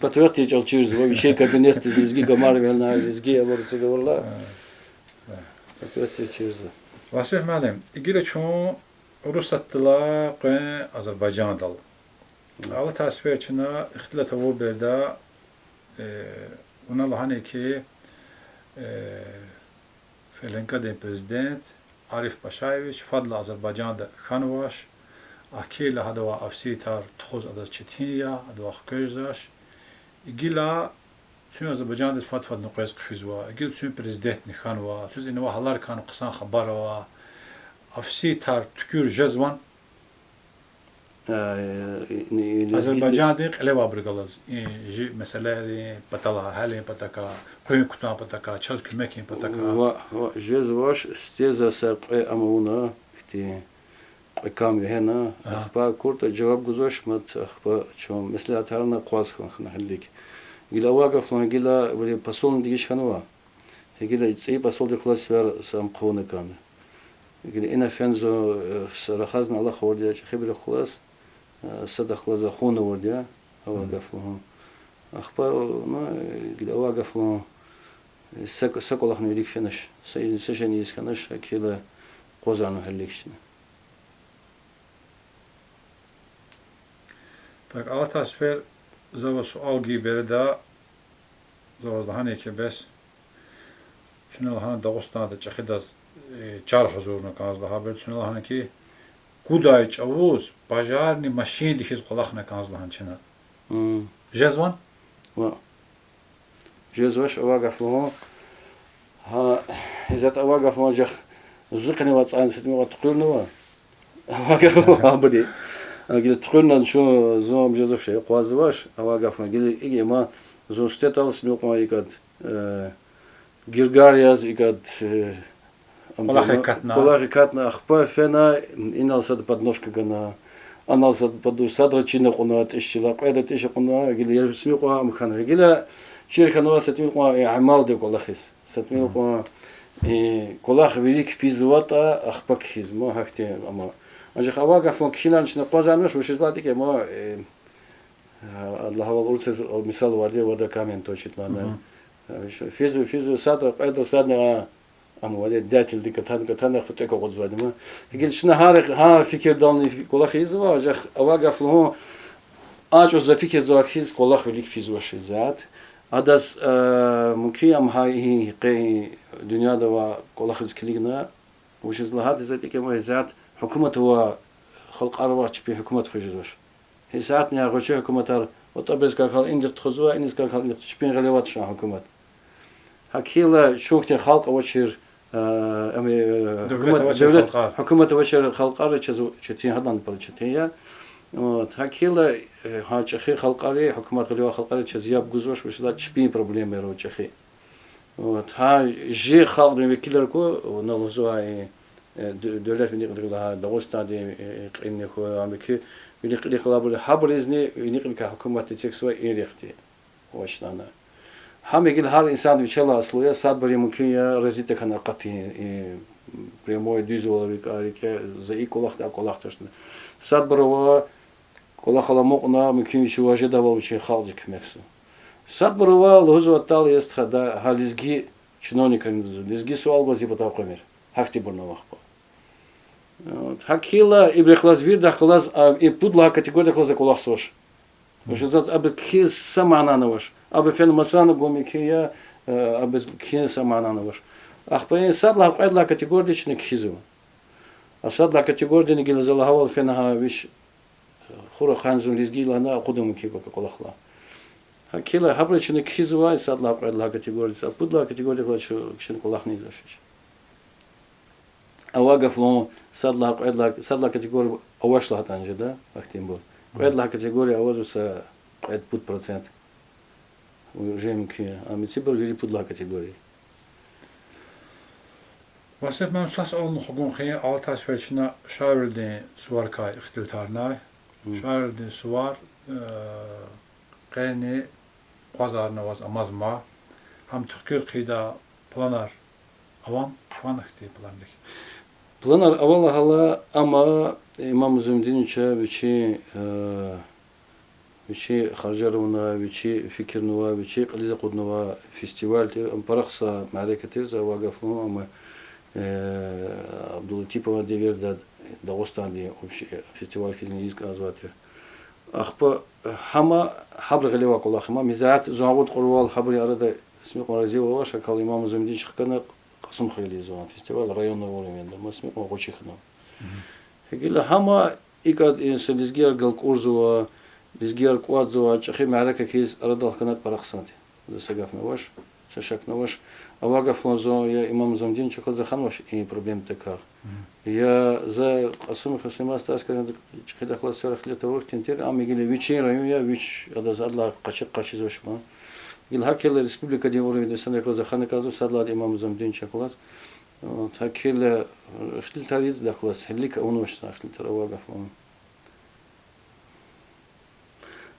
Патриотдин чӀал чирзава, вичин кабинетдиз лезги гамар вегьена, лезги авур цигавурла. Патриотдиз чирзава. Васиф муаллим, гила чун Урусатдилай къвен Азербайжандал. Алатай сефер чна ихтилат авур береда, э, вуна лагьана хьи, э, ФЛНК-дин президент Ариф Пашаевич фадлай Азербайжанда хьанвач, ахьтинлай гьадавай офсетар тухуз адаз четин я, адавай хквезвач. Гила чун Азербайжандиз фад-фад нуькъвез хъфизва, гила чун президентни хьанва, чуьз инавай гьаларикай хъсан хабар ава, офсетар туькӀуьр жезвани? Азербайжандин кьиле авайбурухъ галаз, и жи месэлайрин патал, гьялин патахъай, къуьн кутун патахъай, чаз куьмекин патахъай. Ва, ва, жезвач, сифте за са кьве ам авуна, ихьтин кьве кам вегьена, ахпа акуртӀа жаваб гузвач, мад ахпа чун меслятарна акъваз хьана, хьана гьелелиг. Гила авай гаф лагьана, гила вири посольни дегиш хьанва. Гила цӀийи посолдихъ галаз сефер са ам хъувуна кӀанда. Гила ина фена зун, э, с-, рахазни алахъ авурди я чӀехибурухъ галаз, э, садахъ галаз за хъувуна авурди я, авай гаф лагьана. Ахпа, ну, э, гила авай гаф лагьана, э, са, са кӀвалахни вилик фенач, са, са шейни ийиз хьанач, гила акъвазарна гьелелиг чна. Так, алатай сефер за ваз суал гайи береда, за ваз лагьана хьи бес, чуьне лагьана Дагъустанда чӀехидаз, э, чар гьазурна кӀанзава лагьайбур, чуьне лагьана хьи, кудай чӀавуз пожарный машиндихъ хьиз кӀвалахна кӀанзава лагьана чна. Жезвани? Ва. Жезвач, авай гаф лагьана. Гьа, исятда авай гаф лагьана, анжах зи къене авай цӀайни са тӀимил кьван тухуьрнава. Авай гаф лагьана абуру. Гила тухуьрна чун, зун ам жезвач, акъвазвач, авай гаф лагьана. Гила икӀ я ман, зун сифте атайла са тӀимил кьван икӀад, э, гиргар яз икӀад, э, кӀвалах акатна, кӀвалах акатна, ахпа фена, инал сада подножка гана, анал сада подножка, садра чина кьуна, тӀиш чила, кьведра тӀиш кьуна, гила я са тӀимил кьван ам хьана. Гила чир хьанва са тӀимил кьван, э, амалдин кӀвалахиз. Са тӀимил кьван, Э, кӀвалах вилик физватӀа, ахпа кхьизма, гьахьтин, амма. Анжах авай гаф ма кхьинани чна акъвазарнавач, вучиз лагьайтӀа икӀ ма, э, а, лагьайвал урусриз мисал авайди, вода камень точит лагьана. Мгм. Э, ш-, физва, физва, садра, кьведра, садни, а, амма ваде дятелдик атана, атана, хутӀек акъудзавайди ма. Гила чна гьар, гьар фикирдални фи-, кӀвалах ийизва, анжах авай гаф лугьун, а чӀавуз за фикирзавай хьиз кӀвалах вилик физвач исятда. Адаз, э, мумкин я ам гьа и къе дуьньяда авай кӀвалахриз килигна, вучиз лагьайтӀа исятда икӀ ма исятда гьукумат авай халкьар ава, чпин гьукумат хуьз жезвач. Исятдани гъвечӀи гьукуматар, атӀа бес какал индихъ тухузва, иниз какал индихъ, чпин гъиле авач гьукумат. ГьакӀ хьайила чун хьтин халкь авачир, э, ам, э, Девлет гьукумат, авачир девлет, халкьар. Гьукумат авачир халкьар чаз четин, гьадан пара четин я. Вот, гьакӀ хьайила, э, гьа чӀехи халкьари, гьукумат гъиле авай халкьари чаз яб гузвач, вучиз лагьайтӀа чпин проблемаяр ава чӀехи. Вот, гьа чи халкьдин векилар ку, вуна лугьузвай, э, д-, девлет вини кьилихъ лагьай, Дагъустандин, э, кьилни хьуй, ам вири вини кьилихъ лагьайбур, гьабурузни вини кьиликай гьукуматди эцигзавай и рехъди авач лагьана. Гьам гила гьар инсандин вичелай аслу я, садбуру мумкин я, разитӀа хьана акъатин, и прямой дуьзвал рикӀе, рикӀе, за и кӀвалахда, а кӀвалах тушни. Садбуру ава, кӀвалахал амукьна, мумкин вичи важедайвал вичин халкьдиз куьмекзава. Садбуру ава, лугьузва, тӀал я стхади, гьа лезги чиновникрин лугьузва, лезги суал гваз зи патав къвемир. Гьахьтинбурни ава ахпа. Вот, гьакӀ хьайила ибурухъ галаз, виридахъ галаз, а, и пуд лагьай категориядихъ галаз за кӀвалах гвач. Вучиз лагьайтӀа абуруз кхьиз са манани авач. Абуру фена масанни гун мумкин я, э, абуруз кхьиз са манани авач. Ахпа и сад лагьай, кьвед лагьай категориядиз чна кхьизва. А сад лагьай категориядини гила за лагьайвал фена гьа вич, э, хур ахъайна зун лезги я лагьана акъудун мумкин пака кӀвалахал. ГьакӀ хьайила гьабуруз чна кхьизва, и сад лагьай, кьвед лагьай категориядиз, а пуд лагьай категориядихъ галаз чна кӀвалахни ийизвач. Авай гаф лугьун, сад лагьай, кьвед лагьай, сад лагьай категория авач лагьайтӀани жеда, ахьтинбур. Кьвед лагьай категория авазва са кьвед-пуд процент. Уже мумкин я. А мицибур вири пуд лагьай категория. Васип муаллим, са суални хгун хьи, алатай сефер чна Шарвилидин суварикай ихтилатарнай. Шарвилидин сувар, э, къени акъвазарна аваз амазма. Гьам туькӀуьр хъийидай планар авани, кван хьтин планрик? Планар ава лагьайла, амма Имам Зумдинича вичи, э, вичи харжар авунвай, вичи фикирнавай, вичи кьилиз акъуднавай фестиваль тир, ам пара хъсан мярекат тир, за авай гаф лугьун, амма, э, Абдулатипован девирда Дагъустандин общий фестиваль хьизни ийиз кӀанзавай тир. Ахпа гьам гьабурун гъилевай кӀвалах я, мезат зун гъавурда кьурвал гьабурун арада сми кьван разивал авач, гьакӀ хьайила Имам Зумдинича хкана Кьасумхуьрел ийизвай фестиваль районный уровеньда, ма сми кьван гъвечӀи хьанва. Гила гьам икӀ инсан лезгияр галкӀурзава, лезгияр кӀватӀзава, чӀехи мярекат хьиз арадал хканатӀа пара хъсан тир. За са гафни авач, са шакни авач. Авай гаф лугьун, зун я Имам Зумдинича акъваз за ханвач и проблемадикай. Я за Кьасумхуьр Сулейман Стаскаран чӀехидахъ галаз са ихтилат авур хьтин тир, амма гила вичин район я, вич адаз адалай къачи-, къачузвач ман. Гила гьакӀ хьайила республикадин уровеньда инсанрихъ галаз за хана кӀанзава, сад лагьайди Имам Зумдинича акъваз. Вот, гьакӀ хьайила ихтилатар ийиз захъ галаз, гьелелик авунвач са ихтилатар, авай гаф лугьун.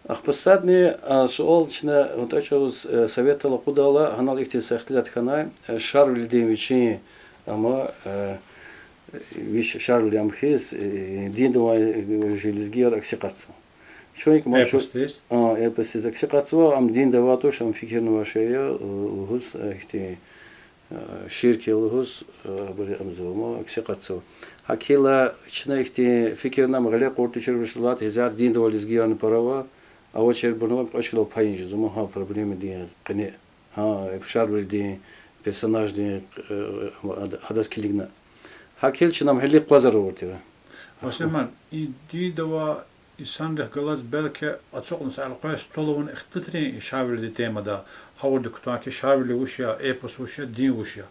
Ахпа садни, а, суал чна ватӀа чӀавуз, э, советдал акъудайла, гьанал ихьтин са ихтилат хьанай, э, Шарвилидин вичин, амма, э, вич Шарвили ам хьиз, э, динда авай, э, лезгияр акси акъатзава. Чун икӀ ма чу-, эпосдиз? А, эпосдиз акси акъатзава, ам динда авай туш, ам фикирнавай шей я, э, лугьуз, э, ихьтин, э, ширк я лугьуз, э, абур амзава, ма акси акъатзава. ГьакӀ хьайила чна ихьтин фикирна ам гъиле кьуртӀа, чир вуч лагьайтӀа, гьизат динда авай лезгиярни пара ава, авачирбурни ва кьве чкадал пайин жезва, ма гьа проблемадин къене, гьа Шарвилидин персонаждин, э, гьадаз килигна. ГьакӀ хьайила чна ам гьелелик акъвазар авур тир. Мусурман, и динда авай инсанрихъ галаз белки ацукьна са элкъвей стол авуна ихтилатрин и Шарвилидин темада, гъавурда кутун хьи, Шарвили вуч я, эпос вуч я, дин вуч я?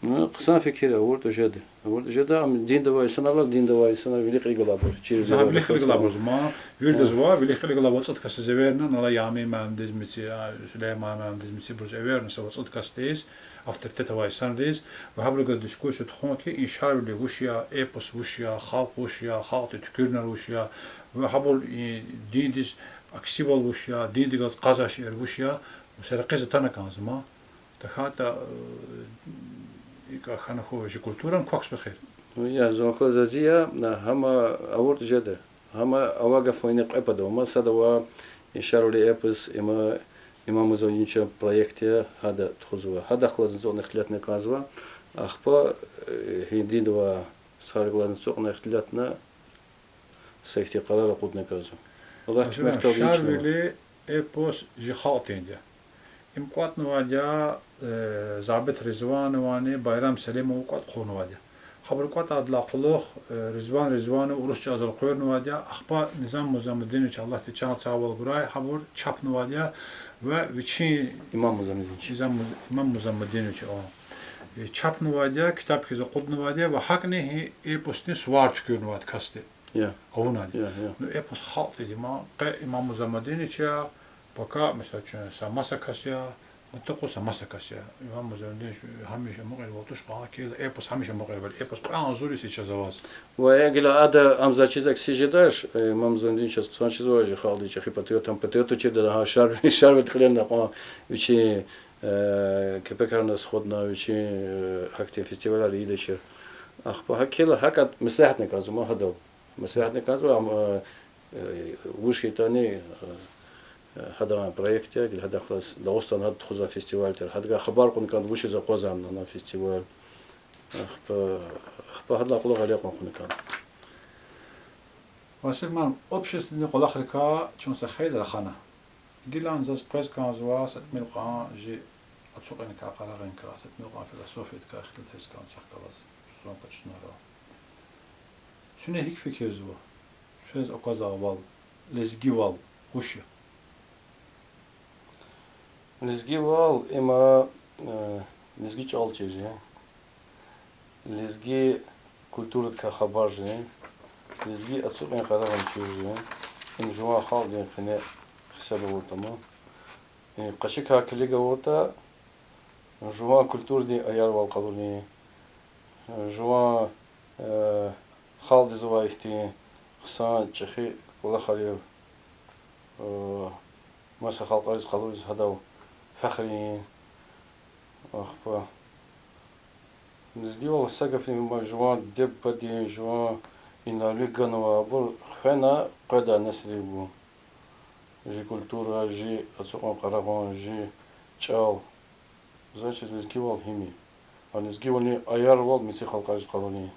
Ну, хъсан фикир я, авуртӀа жеда. АвуртӀа жеда, ам динда авай инсанар, динда авай инсанар вилик кьилиз галайбур, чир... Гьа, вилик кьилиз галайбур, ма, виридаз ава, вилик кьилиз галайбур, вад-цӀуд касдиз эверна, ана Ямин муаллимдиз мици, а, Сулейман муаллимдиз мицибуруз эверна, са вад-цӀуд касдиз, авторитет авай инсандиз, ва гьабурукай дискуссия тухун хьи, и Шарвили вуч я, эпос вуч я, халкь вуч я, халкьдин туькӀуьрнар вуч я, ва гьабур и диндиз аксивал вуч я, диндихъ галаз кьазвай шейэр вуч я, ва са рекьиз атана кӀанзава ма. ТахьайтӀа, э, икӀа хьана хьуй, жи культурани квахьзава эхир. Ну, я, зун аквазва зи я, на, гьама авуртӀа жеда. Гьама авай гаф ма ина кьве пад ава. Ма сад ава, и Шарвили эпос, има, Имам Музамединовичан проект я, гьада тухузва. Гьадахъ галазни цӀукьна ихтилатна кӀанзава. Ахпа, э, гьиндинва, сагъар галазни цӀукьна ихтилатна, са ихьтин къарар акъудна кӀанзава. Аллагьди куьмек тавуна. Шарвили эпос жи халкьдинди я. Им кӀватӀнавайди я, э, Забит Ризвановани Байрам Селимова кӀватӀ хъувунвайди я. Гьабур кӀватӀайдалай кьулухъ, э, Ризван Ризванов урус чӀалал элкъуьрнавайди я, ахпа Низам Музамединович, Аллагьди чан сагъвал гурай, гьабур чапнавайди я ва вичин Имам Музамединович. Низам Муз-, Имам Музамединович, о. Э, чапнавайди я, ктаб хьиз акъуднавайди я ва гьакӀни гьи эпосдин сувар туькӀуьрнавайди касди. Я. Авунвайди. Я, я. Ну, эпос халкьдин я, ма къе Имам Музамединович я, пака, месела, чун са маса кас я, маса кас я. Имам Музамединович гьамиша мукьвал авай туш, гьакӀ хьайила эпос гьамиша мукьвал авай. Эпос кьве агъзур йис чаз аваз. Ва эгила ада ам заз чиз акси жедач, э, Имам Музамединович чаз хъсан чизвай жи халкьдин чӀехи патриот, ам патриот туширда, гьа, Шарви-, Шарвиди кьиле акьван вичин, э, кепекарна сходна, вичин, э, гьахьтин фестивалар ийидачир. Ахпа гьакӀ хьайила гьакӀ меслягьатна кӀанзава ма гьадал. Меслягьатна кӀанзава, ам, э, э, вуж хьайитӀани, э, э, гьадан проект я, гила гьадахъ галаз Дагъустанда гьада тухузвай фестиваль тир. Гьадавай хабар кьуна кӀанда, вучиз акъвазна ана фестиваль. Ахпа, ахпа гьадалай кьулухъ гъиле кьун кьуна кӀанда. Василь Имамович, обществодин кӀвалахрикай чун са хейлин рахана. Гилани заз къвез кӀанзава са тӀимил кьван жи ацукьуникай, къарагъуникай, са тӀимил кьван философиядикай ихтилат ийиз кӀанзава чахъ галаз, зун къачуна. Куьне гьикӀ фикирзава, квез аквазвайвал, лезгивал вуч я? Лезгивал им, э, лезги чӀал чир жи, лезги культурадикай хабар жи, лезги ацукьун-къарагъун чир жи. Им жуван халкьдин къене гьисаб авуртӀа ма. Э, къачукай килиг авуртӀа, жуван культурадин аярвал къалурин, жуван, э, халкьдиз авай ихьтин хъсан чӀехи кӀвалахар, э, маса халкьариз къалуриз гьадал фехрин, ахпа лезгивал са гафни ма жуван диде-бубадин, жуван иналди ганвай, абур хвена къведай несилрив гун. Жи культура, жи ацукьун-къарагъун, жи чӀал. Заз чиз лезгивал гьим я. А лезгивални аярвал мици халкьариз къалурин.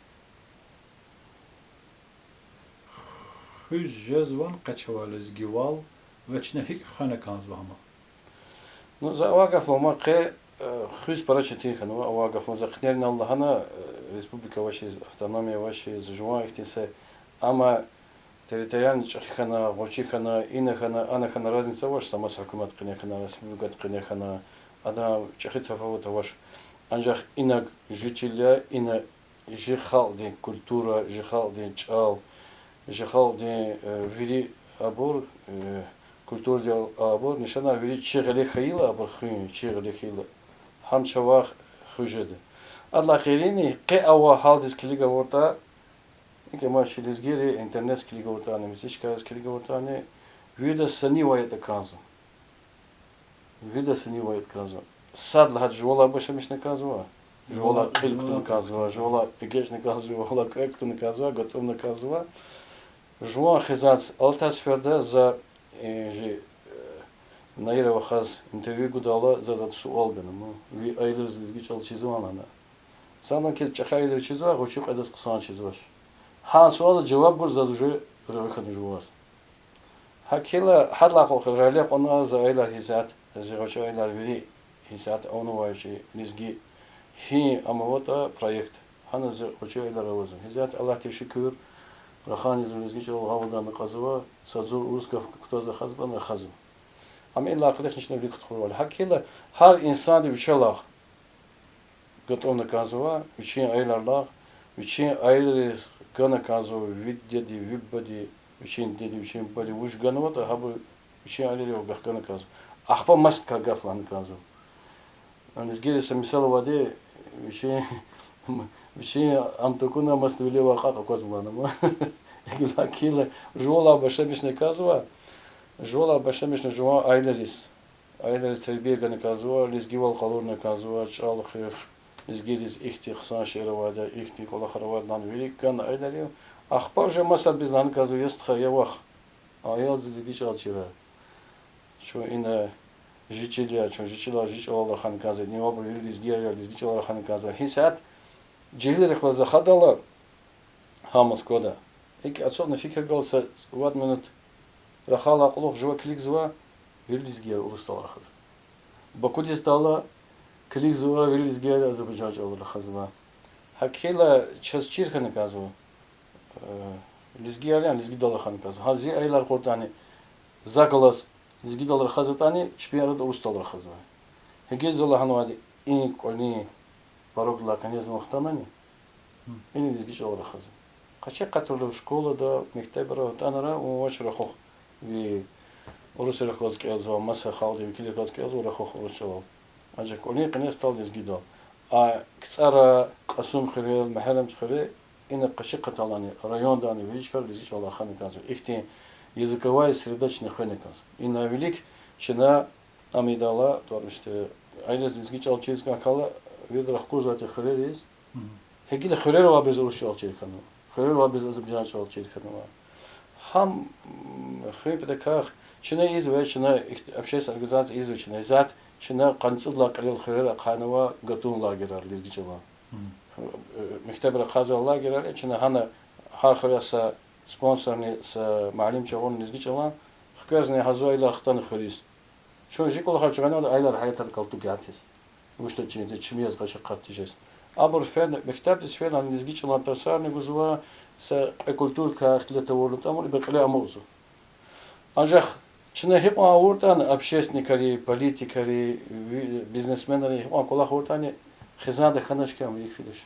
Хуьз жезвани къе чавай лезгивал ва чна гьикӀ хвена кӀанзава гьам? Ну, за авай гаф лугьун ма, къе, э, хуьз пара четин хьанва, авай гаф лугьун, за хънеринал лагьана, э, республика авачиз, автономия авачиз, жуван ихьтин са, амма территориальный чӀехи хьана, гъвечӀи хьана, ина хьана, ана хьана разница авач, са маса гьукуматдин къене хьана, республикадин къене хьана, адан чӀехи тафават авач. Анжах инаг жи чил я, ина жи халкьдин культура, жи халкьдин чӀал, жи халкьдин, э, вири абур, э, культурадал абур нишанар вири чи гъиле хьайила, абур хуьн чи гъиле хьайила, гьам чавай хуьз жеда. Адалай гъейри къе авай гьалдиз килиг авуртӀа, икӀ ма чи лезгийри интернетдиз килиг авуртӀани, мици чкайриз килиг авуртӀани, виридаз са нивай ятӀа кӀанзава. Виридаз са нивай ятӀа кӀанзава. Сад лагьайди жувалай башламишна кӀанзава, жувалай кьил кутуна кӀанзава, жувалай эгечӀна кӀанзава, жувалай кӀвек кутуна кӀанзава, гатӀумна кӀанзава. Жуван хизанди алатай сеферда за, э, жи, э, Наира вахаз интервью гудайла, заз ада суал гана ма: ви аялриз лезги чӀал чизвани лагьана. Санлан ки чӀехи аялриз чизва, гъвечӀи кьведаз хъсан чизвач. Гьа суалдиз жаваб гуз заз уже регъуь хьана жуваз. ГьакӀ хьайила, гьадалай кьулухъ гъиле кьуна за аялар гьисятда, зи гъвечӀи аялар вири гьисятда авунвай чи лезги гьи ам аватӀа проект. Гьана зи гъвечӀи аялар авазва. Гьисятда Аллагьдиз шукур, рахани зун лезги чӀалал гъавурда акьазва, са зур урус гаф кутаз рахаз ятӀани рахазва. Ам идалай кьулухъни чна вилик тухурвал. ГьакӀ хьайила, гьар инсанди вичелай гатӀумна кӀанзава, вичин аялрилай, вичин аялриз гана кӀанзава, ви дидеди, ви бубади, вичин дидеди, вичин бубади вуж ганватӀа, гьабур вичин аялрив гана кӀанзава. Ахпа масадакай гаф лагьана кӀанзава. Лезгийриз са мисал авайди, вичин, вичин ам тукӀуна масадвиле авай кьакь аквазва лагьана ма. ГьакӀ хьайила, жувалай башламишна кӀанзава, жувалай башламишна жуван аялриз, аялриз тербия гана кӀанзава, лезгивал къалурна кӀанзава, чӀал, хуьх, Лезгийриз ихьтин хъсан шейэр авайди я, ихьтин кӀвалахар авайди я, лагьана вири гана айдари. Ахпа уже масабуруз лагьана кӀанзава: я стха, я вах, аялдиз лезги чӀал чира. Чун ина жи чил я, чун жи чилел, жи чӀалал рахана кӀанзава, ина вабур вири лезгияр я, лезги чӀалал рахана кӀанзава. Гьисятда жегьилрихъ галаз рахадайла гьа Москвада. ИкӀ ацукьна фикир гайила, са вад минут рахайдалай кьулухъ жува килигзава, вири лезгияр урусдал рахазва. Бакудиз атайла, килигзава, вири лезгияр азербайжан чӀалал рахазва. ГьакӀ хьайила чаз чир хьана кӀанзава, э, лезгияр яни лезгидал рахана кӀанзава. Гьа зи аялар кьуртӀани, захъ галаз лезгидал рахазватӀани, чпин арада урусдал рахазва. Гьеле за лагьанвайди, и кӀвалин порогдилай къенез вахтанани, ина лезги чӀалал рахазва. Къачу къатурла школада, мектебра атанра, вун вач рахух, ви урусрихъ галаз кӀелзава, маса халкьдин векилрихъ галаз кӀелзава, рахух урус чӀалал. Анжах кӀвалин къенез атал лезгидал. А КцӀара, Кьасумхуьрел, Мегьарамдхуьре, ина къачу къаталайни, райондани вири чкайра лезги чӀалал рахана кӀанзава. Ихьтин языковая среда чна хвена кӀанзава. Ина вилик чна ам ийидайла, тӀвар ишди, аялриз лезги чӀал чириз кӀан хьайила, вирида рахкурзавайди хуьрериз. Гьеле хуьрера авайбуруз урус чӀал чир хьанва, хуьрера авайбуруз азербайжан чӀал чир хьанва. Гьам, м, хуьн патахъай чна ийизва, чна ихьтин общественный организация ийизва чна. Исятда чна къанни цӀудалай кьилел хуьрера ахъайнава гатун лагерар лезги чӀалан. Э, мектебра ахъайзавай лагерар я, чна гьана гьар хуьре са спонсорни, са муаллим чагъурна лезги чӀалан, хквезни гьазва аялар хтана хуьруьз. Чун жи кӀвалахар чугъанвайди аялар гьаятар галтугайтиз. Вучда чиз, чими яз къачу къат тежез. Абур фена, мектебдиз фена, лезги чӀалан тарсарни гузва, са кьве культурадикай ихтилат авурла тӀамур, ибур кьиле амукьзава. Анжах чна гьикьван авуртӀани, общественникари, политикари, ви-, бизнесменари гьикьван кӀвалах авуртӀани, хизанда хьанач хьи, ам вилик фидач.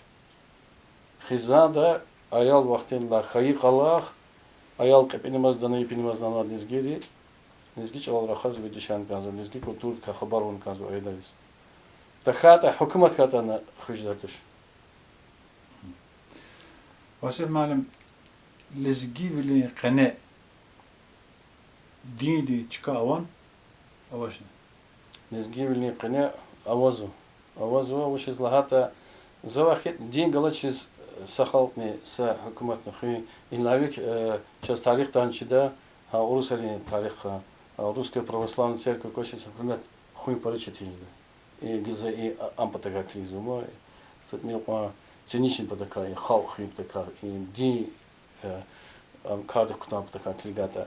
Хизанда аял вахтунда хьайи кӀвалах, аял кьепӀинамаз, дана епинамаз лагьана лезгийри, лезги чӀалал рахаз, вири дишегьли хьана кӀанзава, лезги культурадикай хабар авуна кӀанзава аялриз. ТахьайтӀа гьукуматдикай атӀана хуьз жедач. Васил муаллим, лезгивилин къене диндин чка авани, авачни? Лезгивилин къене авазва. Авазва, вучиз лагьайтӀа, завай хьи, дин галачиз са халкьни, са гьукуматни хуьн, иллави, э, чаз тарихдани чида, гьа урусрин тарих, гьа Русская православная церковь квачиз гьукумат хуьн пара четин жеда. И гила за и а-, ам патахъай килигзава ман, са тӀимил кьван циничный патахъай, и халкь хуьн патахъай, и дин, э, ам кардихъ кутан патахъай килигайтӀа.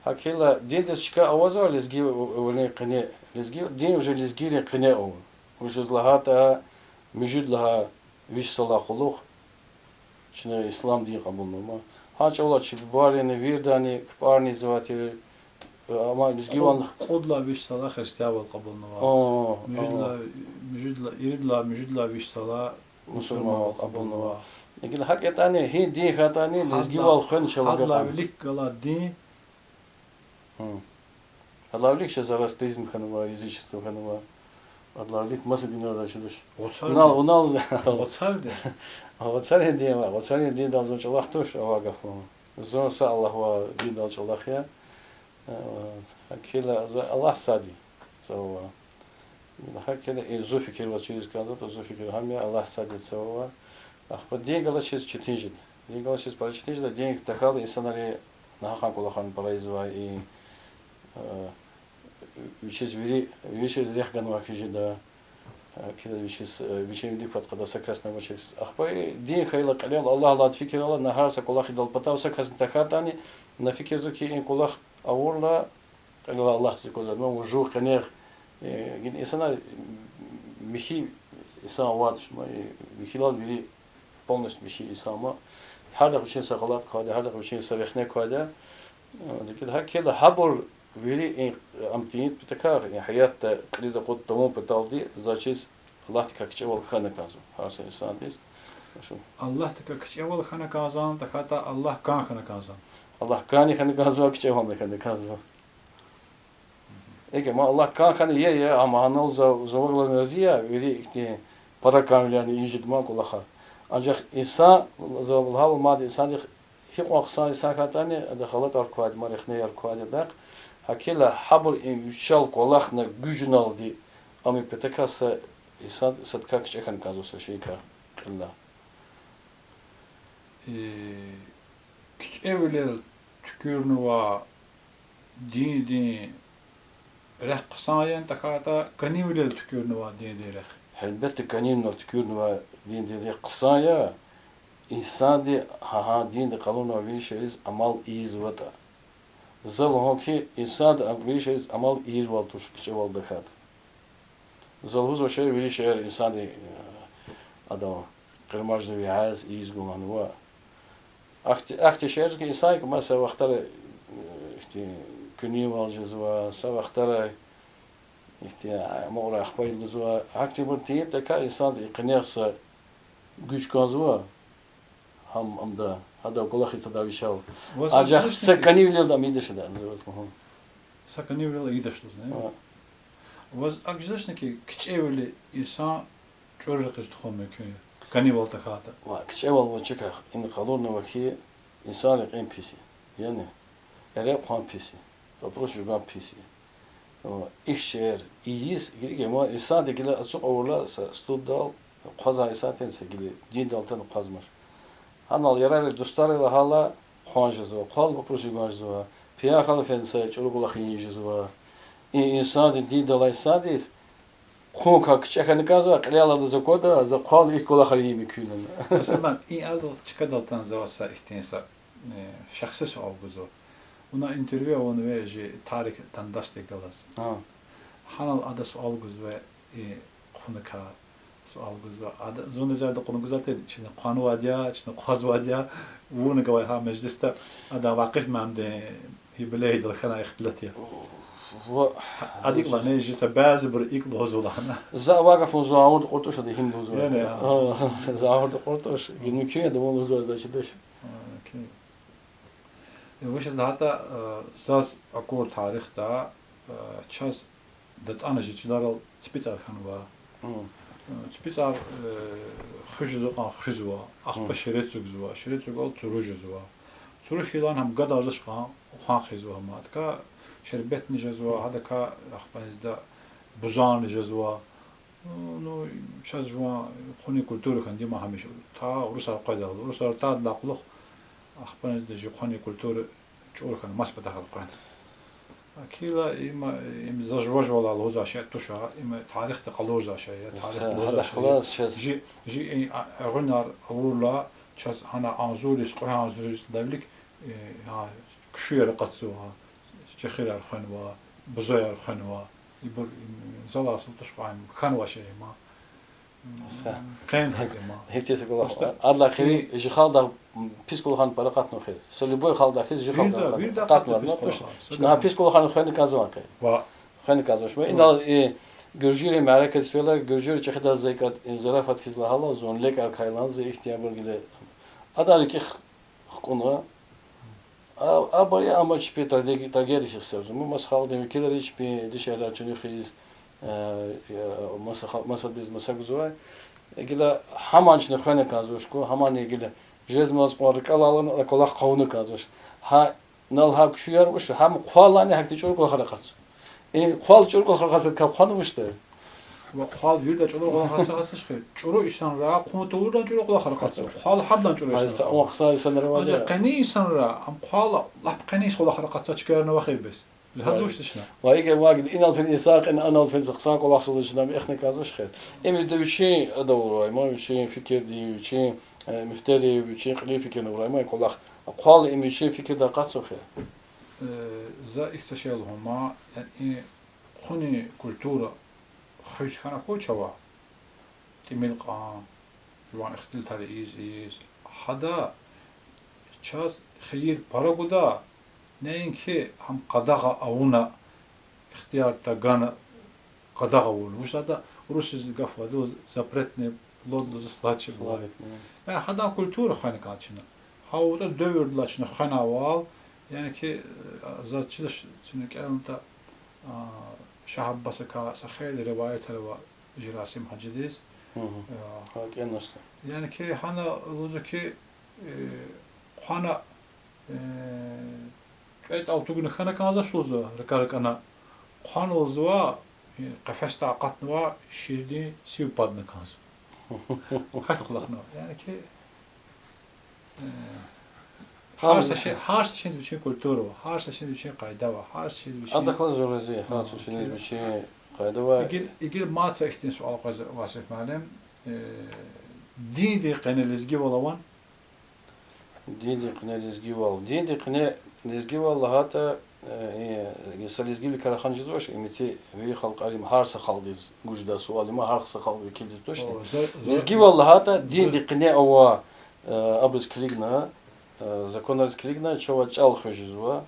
ГьакӀ хьайила диндиз чка авазва лезгивилин къене, лезги, дин уже лезгийрин къене ава. Вучиз лагьайтӀа муьжуьд лагьай виш йисалай кьулухъ чна ислам дин кьабулнава ман. Гьа чӀавалай чи бубайрини, виридани кпӀарни ийизвай тир, амма лезгивал кьуд лагьай виш йисалай христианвал кьабулнава. О, муьжуьд лагьай, муьжуьд лагьай, ирид лагьай, муьжуьд лагьай виш йисалай мусурманвал кьабулнава. Лекин гьакӀ ятӀани, гьи дин хьайитӀани, лезгивал хвена чалагатан. Гьадалай вилик галай дин. Гьадалай вилик чаз зороастризм хьанва, язычество хьанва. Гьадалай вилик маса динар чидач. Вуна, вуна, вацар дин ва вацарин диндал зун чӀалахъ туш, авай гаф я. Зун са Аллагь ва диндал чӀалахъ я. Э, гьакӀ хьайила за Аллагь сад я, цавава. ГьакӀ хьайила и зун фикир аваз чириз кӀанзаватӀа, зун фикир гьам я, Аллагь сад я, цавава. Ахпа дин галачиз четин жеда. Дин галачиз пара четин жеда, дин тахьайла инсанри нагьахъан кӀвалахарни пара ийизвай, и, э, вичиз вири, вичиз рехъ ганвай хьиз жеда. Э, килиг вичиз, э, вичин вилик пад кьадай са касни авачиз. Ахпа и дин хьайила кьилел Аллагь алайди фикир ала, на гьар са кӀвалах ийидалди патал са касни тахьайтӀани, на фикирзава хьи, и кӀвалах авурла, кьилел Аллагьдиз кӀвалах, ну, вужу къене, э, гьин инсанар михьи инсан авайди туш ман, э, михьилал вири полностью михьи инсан ман. Гьардахъ вичин са гъалатӀ квайди я, гьардахъ вичин са рехне квайди я. Э, лекин гьакӀ хьайила гьабур вири и, ам тин патахъай, и гьаятда кьилиз акъуд тавун паталди, заз чиз Аллагьдикай кичӀевал хьана кӀанзава гьар са инсандиз. Аллагьдикай кичӀевал хьана кӀанзавани, тахьайтӀа Аллагь кӀан хьана кӀанзавани? Аллагь кӀан хьана кӀанзава, кичӀевални хьана кӀанзава. Эгер ман Аллагь кӀан хьана, я, я, амма гьанал за, за вагалазни рази я, вири ихьтин пара кӀанвилерни ийиз жеда ман кӀвалахар. Анжах инсан, за лагьайвал мад, инсандихъ гьикьван хъсан инсан хьайитӀани, ада гъалатӀар квайди ман, рехнеяр квайди адахъ. ГьакӀ хьайила гьабур и вичел кӀвалахна гуьжуналди, ам и патахъай са Инсанди садакай кичӀе хьана кӀанзава са шейикай кьилелай. Э, кичӀевилел туькӀуьрнава диндин рехъ хъсан яни, тахьайтӀа кӀанивилел туькӀуьрнава диндин рехъ? Гьелбетда, кӀанивилел туькӀуьрнава диндин рехъ хъсан я. Инсанди гьа, гьа динда къалурнавай вири шейэриз амал ийизватӀа. За лугьун хьи, инсанди а вири шейэриз амал ийизвал туш кичӀевал тахьайтӀа. За лугьузвай шей вири шейэр инсанди, э, адан къирмажда вегьез ийиз гун лагьанва. Ахьти-, ахьтин шейэр хьи, инсан икӀ маса вахтара, э, ихьтин куьнивал жезва, са вахтара ихьтин, э, амукьрай ахпа илдузва. Гьахьтинбур тийиб тахьайтӀа инсанди и къенез са гуж кӀанзава. Гьам амда, гьадан кӀвалахиз тада вичел. Анжах са кӀанивилелди ам ийидач жеда, лугьуз. Са кӀанивилел ийидач лугьуз, не? Ваз акӀ жедачни хьи, кичӀевиле инсан чӀуру рекьиз тухун мумкин я, кӀанивал тахьайтӀа? Ва кичӀевал ваз чакай ина къалурнава хьи, инсан рекьин пис я. Яни, эрекь хъван пис я. Папуш жугъан пис я. Ихьтин шейэр ийиз, гила, гила инсанди гила ацукь авурла са студдал хъвазвай инсандин са гила диндал атана хъвазмач. Гьанал ярарай, дустарай лагьайла, хъван жезва, хъвал папуш жугъан жезва, пиян хьайила фена са чӀуру кӀвалах ийин жезва. И инсанди, диндал алай инсандиз хъункай кичӀе хьана кӀанзава, кьилел адаз аквада, за хъвал ихьтин кӀвалахар ийин мумкин я. Масалан, и арадал чкадал атана за ваз са ихьтин са, э, шахси суал гузва. Вуна интервью авунвай жи Тарик Дандашдихъ галаз. Гьанал ада суал гузва, и хъуникай суал гузва. Ада, зун назарда кьуна гузвайди, чна хъванвайди я, чна хъвазвайди я, вуна гвай гьа межлисда, ада Вакъиф муаллимдин юбилейдал хьанвай ихтилат я. Ва- Ада икӀ лагьана, жи са бязибуру икӀ лугьузва лагьана. За авай гаф зун гъавурда кьуртӀуш, ада гьим лугьузва. Яни, за гъавурда кьуртӀуш, гьим мумкин я, ада вун лугьузвай заз чидач. Вучиз лагьайтӀа, э, заз акур тарихда, э, чаз датӀана жи чилерал ципицӀар хьанва. Э, ципицӀар, э, хуьз жезва кьван хуьзва, ахпа ширин цугзава, ширин цугал цуру жезва. Цуру хьайилан гьам гадарзавач кьван, хъван хъийизва гьам. Адакай шербетни жезва, гьадакай ахпа инзда бузанни жезва. Ну, чаз жуван хъунин культура хьана, дима, гьамиша. Та урусар къведайла, урусар атайдалай кьулухъ, ахпа инзда жи хъунин культура чӀур хьана, маса патахъ элкъвена. Акила има, им за жува-жувалай лугьузвай шей туш, има тарихда къалурзавай шей я, тарихда лугьузвай шей я. Жи, жи, э, а, эгъуьнар авурла, чаз гьана агъзурриз, кьве агъзурриз давлик, э, а, куьшуьяр акъатзава, чехирар хвенва, бузаяр хвенва. Ибур, м, залай асул туш кьван, хьанвай шей я ма. Къен гьакӀ я ма. Гьихьтин са кӀвалах. Просто адалай хьи, жи халкьдай пис кӀвалахар пара акъатнава хьи. Са любой халкьдай хьиз жи халкьдай акъатнава. Чна гьа пис кӀвалахар хвена кӀанзавани хьи. Хвена кӀанзавач ма. Инал и гуьржуйрин мярекатдиз фейила, гуьржуйри чӀехидай за икӀ, э, зарафат хьиз лагьайла, зун лекьер хьайилан за ихьтин абур гила. Адан рикӀи хкӀуна. А, абур я, амма чпи трагеди-, трагедия хьиз гьисабзава. Маса халкьдин векилар я чпин дишегьлияр чуьнуьхиз, э, э, маса хал-, масадбуруз маса гузвай. Гила гьамани чна хвена кӀанзавач хьи, гьамани гила жезмай кьван рикӀелай алайла кӀвалах хъувуна кӀанзавач. Гьа, инал гьа куьшуьяр вуч, гьам хъвалайни гьахьтин чӀуру кӀвалахар акъатзава. И хъвал чӀуру кӀвалахар акъатзаватӀа кам хъванвачтӀа. Ва хъвал вирида чӀуру кӀвалахар акъатзава хьи, чӀуру инсанра хъун тавурдалай чӀуру кӀвалахар акъатзава. Хъвал гьадалайни чӀуру инсанра акъатзава. Анжах къени инсанра, ам хъвал лап къени кӀвалахар акъатзавай чкаяр ава хьи бес. ГьазвачтӀа чна. Ва икӀ, ва икӀ, инал фин инсан къени, анал фин са хъсан кӀвалах сулачна, ам эхна кӀанзавач хьи. Им вичин адавурай ма, вичин фикирдин, вичин, э, мефтери, вичин кьилин фикирни авурай ма и кӀвалах. Хъвал им вичин фикирдалди акъатзава хьи. Э, за ихьтин са шей лугьун ма, яни и хъунин культура хуьз хьана хьуй чавай, тӀимил кьван, жуван ихтилатар ийиз, ийиз. Гьада чаз хийир пара гуда, неинки гьам къадагъа авуна, ихтияр тагана къадагъа авуна. Вучиз лагьайтӀа урусриз гаф ава, запретный плод лугьуз, сладкий бывает. Яни гьадан культура хвена кӀанда чна. Гьа вутӀа девирдалай чна хвенавайвал, яни хьи, э, заз чидач, чна кӀелнатӀа, а, Шагь Аббасакай са хейлин риваятар ава Жерасим гьажидиз. Э, яни хьи, гьана лугьузва хьи, э, хъвана, э, кьве тӀал тугуна хьана кӀанзавач лугьузва, ракӀа-ракӀана. Хъвана лугьузва, Къефесда акъатнава, ширдин сив падна кӀанзава. Гьахьтин кӀвалахни ава. Яни ки, э, гьар са чи-, гьар са чиниз вичин культура ава, гьар са чиниз вичин къайда ава, гьар са чиниз вичин... Адахъ галаз зун рази я, гьар са чиниз вичин къайда ава. Игил, игил мад са ихьтин суал къвезва, Васиф муаллим. Э, диндин къене лезгивал авани? Диндин къене лезгивал. Диндин къене лезгивал лагьайтӀа, э, э, са лезги виликар хьана жезвач, им меци вири халкьари, им гьар са халкьдиз гуз жедай суал я, им гьар са халкьдиз килигзавач. О, за-, за-, лезгивал лагьайтӀа, диндин къене авай, э, абуруз килигна, э, законриз килигна, чавай чӀал хуьз жезва.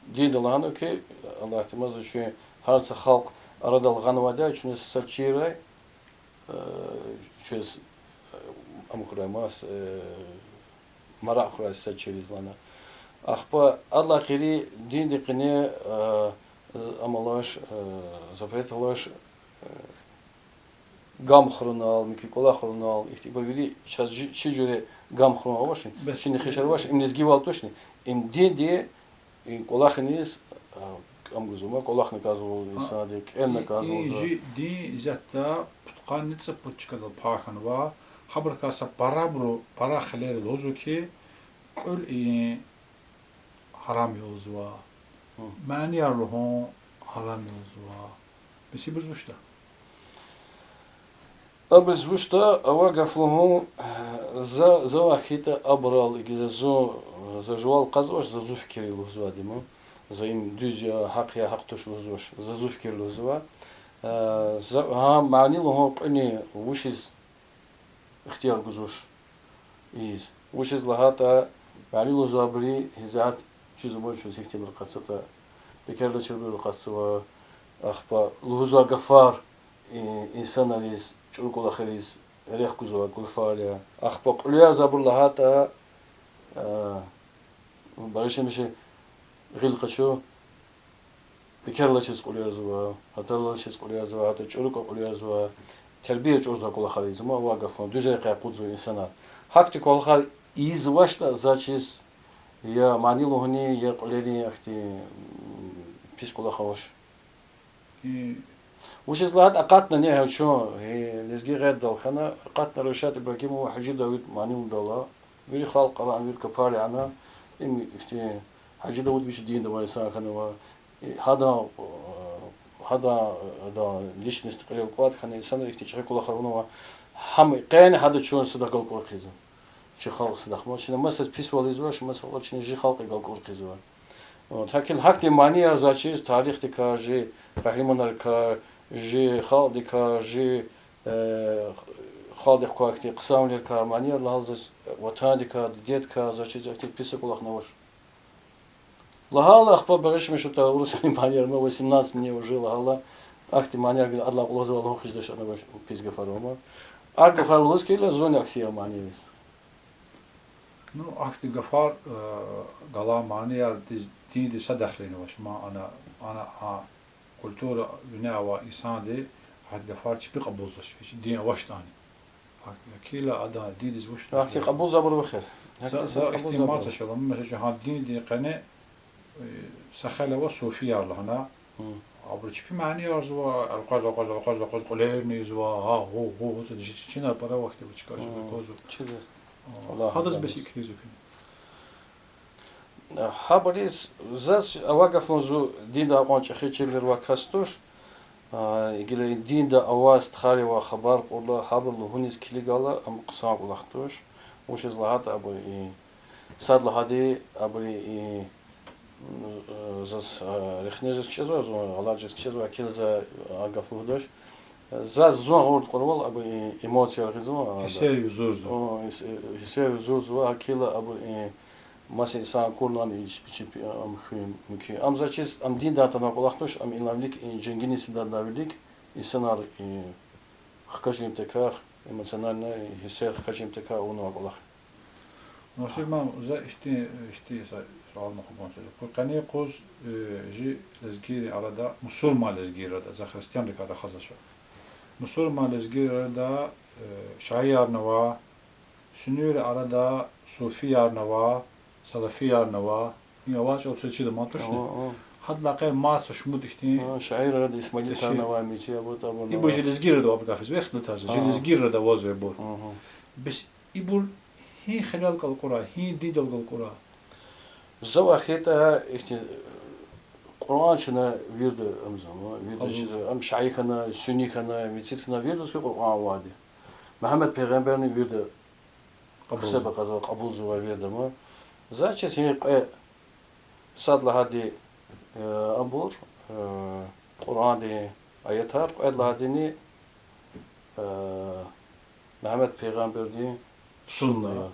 Динда лагьана хьи, Аллагьди мад заз чун гьар са халкь арадал гъанвайди я, чун са чирай, э, чвез, э, ам хьурай ман, э, маракь хьурай са чириз лагьана. Ахпа адалай гъейри диндин къене, э, э, ам алач, э, запрет алач, э, гам хурунал, муькуь кӀвалах хурунал, ихьтин ибур вири чаз чи, чи жуьре гам хурун авачни, бес чини хишер авач, им лезгивал тушни, им динди, им кӀвалахиниз, а, ам гузва, кӀвалахна кӀанзава инсанди, кӀелна кӀанзава. И жи дин исятда пудкъанни цӀипуд чкадал пай хьанва, гьабурукай са парабуру пара хилер лугьузва хьи, кьуьл ийин гьарам я лугьузва, манияр лугьун гьарам я лугьузва. Бес ибуруз вучда? Абуруз вучда, авай гаф лугьун, за, завай хьайитӀа абурал, иги за зун, за жувал кьазвач, за зи фикир я лугьузвайди я ман. За им дуьз я, гьахъ я, гьахъ туш лугьузвач, за зи фикир я лугьузва. Э, за, гьа, мани лугьун кьуьлни вучиз ихтияр гузвач ийиз. Вучиз лагьайтӀа, мани лугьузвайбуру гьисаб чизвач, чиз ихьтинбур акъатзаватӀа, пекер алачирбур акъатзава, ахпа лугьузвай гафар, и, инсанриз, чӀуру кӀвалахриз рехъ гузвай гафар я. Ахпа кьуьлерзавайбур лагьайтӀа, а, баришмиши гъил къачу, пекер алачиз кьуьлерзава, гьатар алачиз кьуьлерзава, гьатта чӀуру кӀвалах кьуьлерзава, тербия чӀурзавай кӀвалахар ийизва ман, авай гаф лугьун, дуьз рекьяй акъудзава инсанар. Гьахьтин кӀвалахар ийизвачтӀа, заз чиз я мани лугьунин, я кьуьлерин ахьтин, м, пис кӀвалах авач. Вучиз лагьайтӀа акъатна негьа чун, э, лезги гъеддал хьана, акъатна Рашид Ибрагьимова Гьажи Давуд мани лугьудайла, вири халкьара вири гафар яна, им ихьтин Гьажи Давуд вич динда авай инсан хьанва, э, гьадан, э, гьадан, э, гьадан личность кьилел кӀватӀ хьана, инсанри ихьтин чӀехи кӀвалахар авунва, гьам къени гьада чун садахъ галкӀур хъийизва. Чи халкь садахъ ман. Чна масаз писвал ийизвач, масаз чна жи халкьдихъ галкӀур хъийизва. Вот, гьакӀ хьайила гьахьтин манияр заз чиз тарихдикай, жи къагьриманрикай, жи халкьдикай, жи, э, халкьдихъ квай ихьтин хъсанвилерикай манияр лагьайла заз, ватандикай, дидедикай заз чиз ахьтин пис кӀвалахни авач. Лагьайла, ахпа баришмиш ятӀа урусрин манияр ма, восемнадцать мне уже лагьайла, ахьтин манияр гила адалай кьулухъ завай лугьун хъийизвач, ана вач, пис гафар ама. А гафар лугьуз хьайила, зунни акси я манияриз. Ну, ахьтин гафар, э, галай манияр диндиз са дахлини авач, ма ана, ана а культура вине авай инсанди гьахьтин гафар чпи кьабулзавач, гьич дин авачтӀани. Гьакила адан диндиз вуч... Ахьтин кьабулзавайбур ва хер. За, за ихьтин мад са шала, месела, гьа диндин къене, э, са хел ава суфияр лагьана. Абуру чпи манияр ийизва, алкъваз, алкъваз, алкъваз, алкъваз кьуьлерни ийизва, гьа, гьу, гьу, гьу, жи чинар пара вахт ава чка жи козу. Гьадаз бес икӀ ийизва куьн. Гьабуруз заз авай гаф лугьун, зун динда акьван чӀехи чирвилер авай кас туш. А, гила динда авай стхайривай хабар кьурла, гьабуру лугьуниз килигайла, ам хъсан кӀвалах туш. Вучиз лагьайтӀа абур и, сад лагьайди, абур и, м, заз, а, рехне жез кичӀезва, зун гъалатӀ жез кичӀезва, гьакӀ хьайила за а гаф лугьудач. Заз зун гъавурда кьурвал, абур и эмоцияр гъизва, а, гьиссер юзурзава. О, гьис-, гьиссер юзурзава, гьакӀ хьайила абур и маса инсан акурла и чпи, чпи, ам хуьн мумкин. Ам заз чиз, ам диндай атанвай кӀвалах туш, ам инлай вилик, и женгиниз фидай вилик, инсанар, и, хкажимтакай, эмоционально, и гьиссер хкажимтакай авунвай кӀвалах. Васиф муаллим, за ихьтин, ихьтин са суал амукьбур кӀанзава. Къуй къенин юкъуз, э, жи лезгийрин арада, мусурман лезгийрин арада, за христианрикай рахазвач. Мусурман лезгийрин арада, э, шиаярни ава, суннийрин арада суфиярни ава, салафиярни ава. И авай чӀал са чида ман тушни? Ава, ава. Гьадалай къе маса шумуд ихьтин. А, шаирар ада, Исмаил Тарнавай, Мичи, абур, абур. Ибур жи лезгийрин ава гаф, вехт латарза, жи лезгийрин ава ибур. Бес ибур гьи хилел галкӀурай, гьи диндал галкӀурай? За вахитӀа ихьтин Къуръан чна вирида, ам зама, вирида чна, ам шии хьана, сунни хьана, мецид хьана, виридаз хьи Къуръан авайди. Мугьаммед пайгъамбарни вирида кьабулзава, кьабулзава вирида ма. За чиз гьи кьве сад лагьайди, э, абур, э, Къуръандин аятар, кьвед лагьайдини, э, Мугьаммед пайгъамбардин сунна.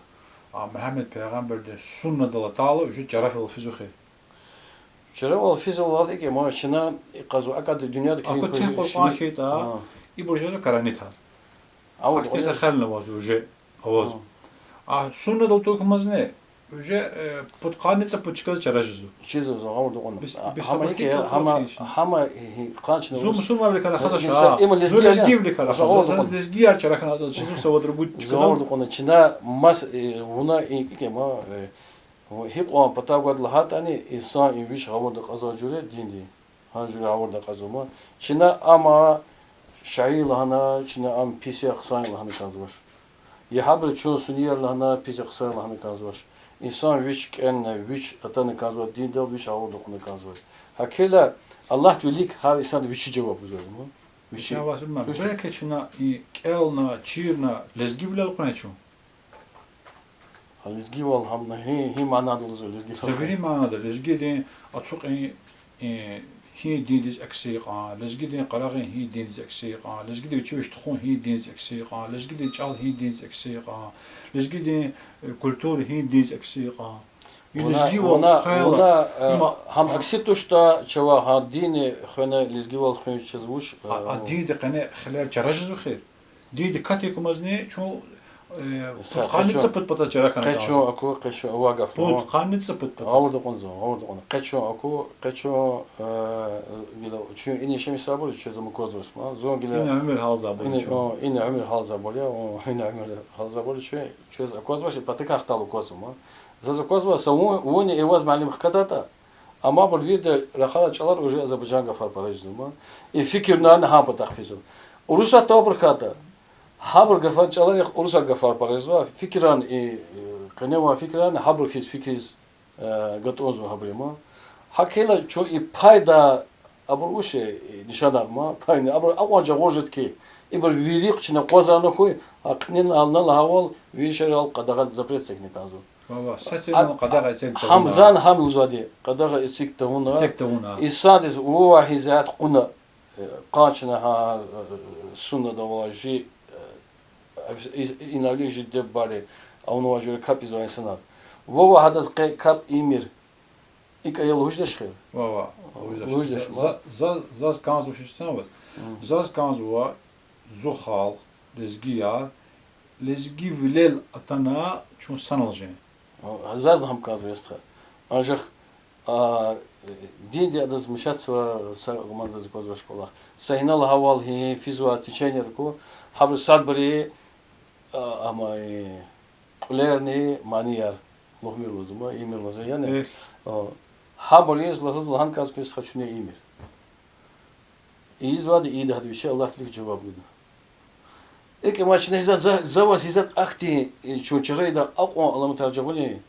А, Мугьаммед пайгъамбардин суннадал атайла уже чарахвал физва хьи. Чарахвал физвайвал икӀ я ма, чна икӀ кьазва, акӀ дуьньяда килиг акур тек Къуръан хьайитӀа, ибур жезва карагьнитар. Гьахьтин са хел аваз уже аваз. А суннадал тукӀумазни уже, э, пудкъанни цӀипуд чкадиз чара жезва. Чизва, гъавурда кьуна. Гьама икӀ я, гьама, гьама, гьи, къанчна зун мусулманвиликай рахазвач, им лезгияр, лезгияр чара хьана чизва са вад-ругуд чкадал. Гъавурда кьуна, чна маса, э, вуна икӀ я ма, э, гьикьван патав гваз лагьайтӀани, инсан и вич гъавурда кьазвай жуьре диндин. Гьа жуьре гъавурда кьазва ма. Чна ама шиияр лагьана, чна ам пис я, хъсан я лагьана кӀанзавач. Я гьабуру чун суннияр лагьана, пис я, хъсан я лагьана кӀанзавач. Инсан вич кӀелна, вич атана кӀанзавай диндал, вич гъавурда кьуна кӀанзавай. ГьакӀ хьайила, Аллагьдин вилик гьар инсанди вичи жаваб гузвай ма. Вичи. Белки чна и кӀелна, чирна лезгивилел кьуна чун. Гьа лезгивал гьамна гьи, гьи манада лугьузва лезгивал? За вири манада, лезгидин ацукьин, э, гьи диндиз акси кьван, лезгидин къарагъин гьи диндиз акси кьван, лезгидин вичи вич тухун гьи диндиз акси кьван, лезгидин чӀал гьи диндиз акси кьван, лезгидин, э, культура гьи диндиз акси кьван. Вуна, вуна, вуна, э, гьам акси туштӀа чавай гьа динни хвена лезгивал хуьн чаз вуч, а, э, а динди къене хилер чара жезва хьи. Динди катикумазни чун, э, пудкъанни цӀипуд патаз чара хьана кӀанзава. Къе чун аку, къе чун ава гаф ма. Пудкъанни цӀипуд патаз. Гъавурда кьуна зун, гъавурда кьуна. Къе чун аку, къе чун, э, гила чун ина яшамиш завайбур я, чуьз ам аквазвач ма. Зун гила ина уьмуьр гьалзавайбур я чун. Ина, о, ина уьмуьр гьалзавайбур я, о, ина уьмуьр гьалзавайбур я чун, чуьз аквазвач, патакай хтайла аквазва ма. Заз аквазва, са вун, вунни Эваз муаллим хкатайтӀа, амма абур вирида рахадай чӀалар уже азербайжан гафар пара жезва ма. И фикирарни гьа патахъ физва. Урусатда абур хьайитӀа, гьабур гафар, чӀаларихъ урусар гафар пара жезва, фикирарни и, э, къене авай фикирарни гьабуру хьиз фикириз, э, гатӀунзава гьабуру ма. ГьакӀ хьайила чун и пайда абур вуч я, и нишанар ма, пайни абур акьван жагъур жеда хьи, ибур вири чна акъвазарна хьуй, а кьилел лагьайвал, вири шейэрал къадагъа, запрет эцигна кӀанзава. Гьам зан гьам лугьузвайди, къадагъа эциг тавуна. Эциг тавуна. Инсандиз вавай гьи исятда кьуна, э, къанчна гьа, э, суннадал авай жи, э, инал вилик жи диде-бубайри авунвай жуьре капӀ ийизвай инсанар. Вавай гьадаз къе капӀ ийимир. ИкӀ ая лугьуз жедач хьи. Вавай, лугьуз жедач. Лугьуз жедач, ва за-, заз кӀанзавач, ишитсанваз. Заз кӀанзава, зи халкь, лезгияр, лезгивилел атана чун санал жен. Зазни гьам кӀанзава, я стха. Анжах, а, динди адаз мешатзава, са гуман заз аквазвач кӀвалах. Са инал лагьайвал гьи физвай течениеяр аку, гьабуру садбуру, а, амай кьуьлерни манияр лугьумир лугьузва ма, ийимир лугьузва, яни. Гьабуруз лугьуз лагьана кӀанзава, я стха, чуьне ийимир. Ийизвайди ийида гьада вичи, Аллагьдин вилик жаваб гуда. ИкӀ ма чна гьизат за-, заваз гьизат ахьтин, э, чун чара ийидай акьван аламатар жагъуни,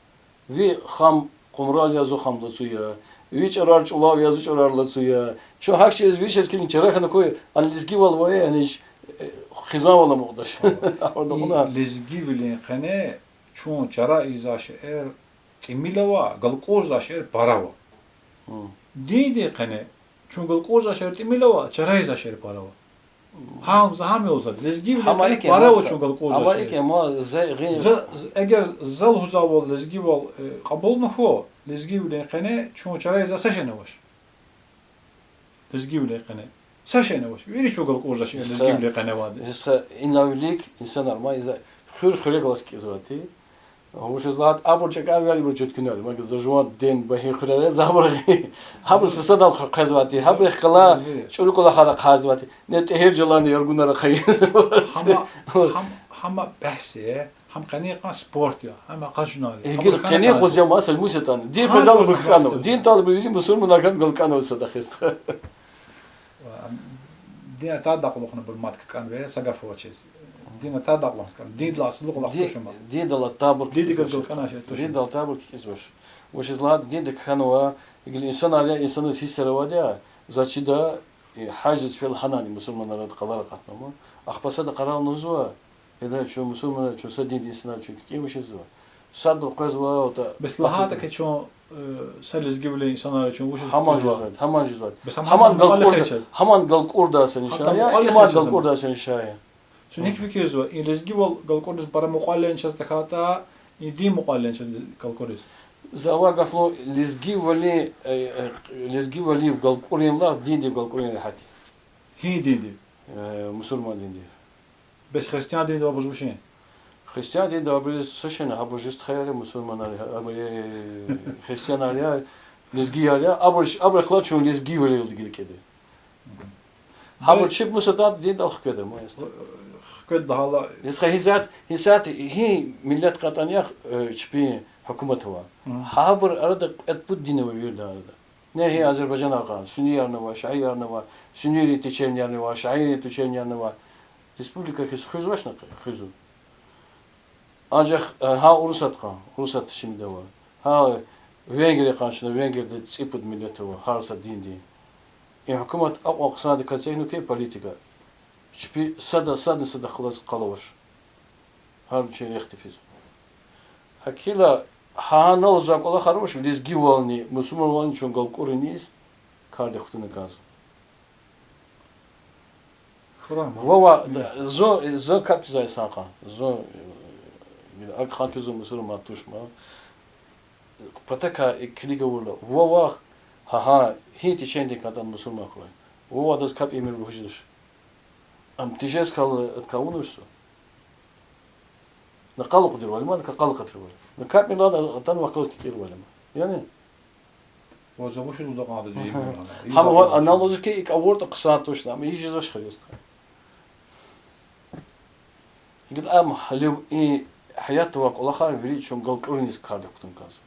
ви хам къумрал я, зи хам лацу я, ви чӀарар чӀулав я, зи чӀарар лацу я. Чун гьахьтин чиз вичиз килигна чара хьана хьуй, а лезгивал авай, яни, э, хизанвал амукьдач. Гьавурда кьуна. Лезгивилин къене чун чара ийизвай шейэр тӀимил ава, галкӀурзавай шейэр пара ава. Диндин къене чун галкӀурзавай шейэр тӀимил ава, чара ийизвай шейэр пара ава. Гьам за гьам я лугьузвайди, лезгивилин къене пара ава чун галкӀурзавай шейэр. Эгер за лугьузвайвал лезгивал, э, кьабулна хьуй, лезгивилин къене чун чара ийизвай са шейни авач. Лезгивилин къене са шейни авач. Вири чун галкӀурзавай шейэр лезгивилин къене авайди. Стха, инал вилик инсанар ма, за хуьр хуьре галаз кӀизвайди. Вучиз лагьайтӀа абур чӀакӀарвилер, ибур чуьткуьнар, ма за жуван дин багьи хуьрера за абур гъи-, гьабур са садал хъ-, хъвезвайди, гьабурухъ галаз чӀуру кӀвалахар ахъайзавайди, не ТӀигьиржаларни Яргунар ахъайзавайди. Гьама, гьам-, гьама бягьс я, Гьам къенин йикъан спорт я, гьам акъажунар я. Гьабур къенин къене къуз я маса мус ятӀани. Дин патал абур кӀанзава. Дин патал абур вири мусурманар кӀанзава садахъ. Дин атайдалай кьулухъни абур мад кӀанвай, са гаф авачиз. Дин атайдалай кьулухъни кӀан. Диндал аслу кьулухъ тушма. Диндал атайбур кӀанвай. Диндал атайбур кӀанвай. Вучиз лагьайтӀа динда кхьенва, гила инсанар я, инсанриз гьиссер авайди я, заз чида, гьаждиз фейила гьанани мусурманар арада къалар акъатнава. Ахпа сада къарагъна лугьузва, ида чун мусурманар, чун са диндин инсанар, чун кикӀин вучиз жезва. Садбур къвезва, атӀа. Бес лагьайтӀа хьи чун, э, са лезгивилин инсанар я, чун вучиз жезвайди, гьаман жезвайди. Бес гьаман галкӀурдайсан нишан я, иман галкӀурдайсан нишан я. Чун гьикӀ фикирзава, и лезгивал галкӀуриз пара мукьвал яни чаз тахьайтӀа, и дин мукьвал яни чаз галкӀуриз? За авай гаф лугьун, лезгивали, э, э, лезгивалив галкӀурун лагь диндив галкӀурун регьят я. Гьи диндив? Э, мусурман диндив. Бес христиан диндив абуруз вучин? Христиан диндив абуруз са шейни, гьабур жи стхаяр я, мусурманар я, абур, э, христианар я, лезгияр я, абур, абурухъ галаз чун лезгивал гила кӀеда. Гьабур чеб мусатӀа диндал хкведа, ма ясти. Хкведа гьала. Ясха гьисят, гьисят гьи миллет кьатӀани яхъ, э, чпин гьукумат ава. Гьабур арада кьвед-пуд дин ава виридан арада. Не гьи азербайжанар кьван, сунниярни ава, шииярни ава, суннийрин течениярни ава, шиийрин течениярни ава. Республика хьиз хуьзвачни, хуьзва. Анжах, э, гьа Урусат кьван, Урусат шимида ава. Гьа Венгрия кьван чна, Венгрияда цӀипуд миллет ава, гьар са диндин. И гьукумат акьван хъсандаказ эцигнава хьи политика. Чпи сада, садни садахъ галаз къалавач. Гьар вичин рехъди физва. ГьакӀ хьайила, гьа гьаналза кӀвалахар авач, лезгивални, мусурманвални чун галкӀуриниз кардик кутуна кӀанзава. Вава, зун, зун капӀ тийизвай инсан кьван. Зун, э, акӀ хьана хьи зун мусурман туш ман. Патакай и килиг авурла, вавай, гьа, гьа, гьи теченидин кӀантӀани мусурман хьурай. Вавай адаз капӀ ийимир лугьуз жедач. Ам тежез хьайила адакай авунач зун. На къал акъудирвал ама, на къал акъатирвал. На капӀ ийимир лагьана, атанвай галаз кикӀирвал ама. Яни? Гьам ва анализ хьи икӀ авуртӀа хъсан тушни, ам ийиз жезвач хьи, ясти. ГьикӀ ам гьалев и гьаятда авай кӀвалахар вири чун галкӀуриниз кардик кутун кӀанзава.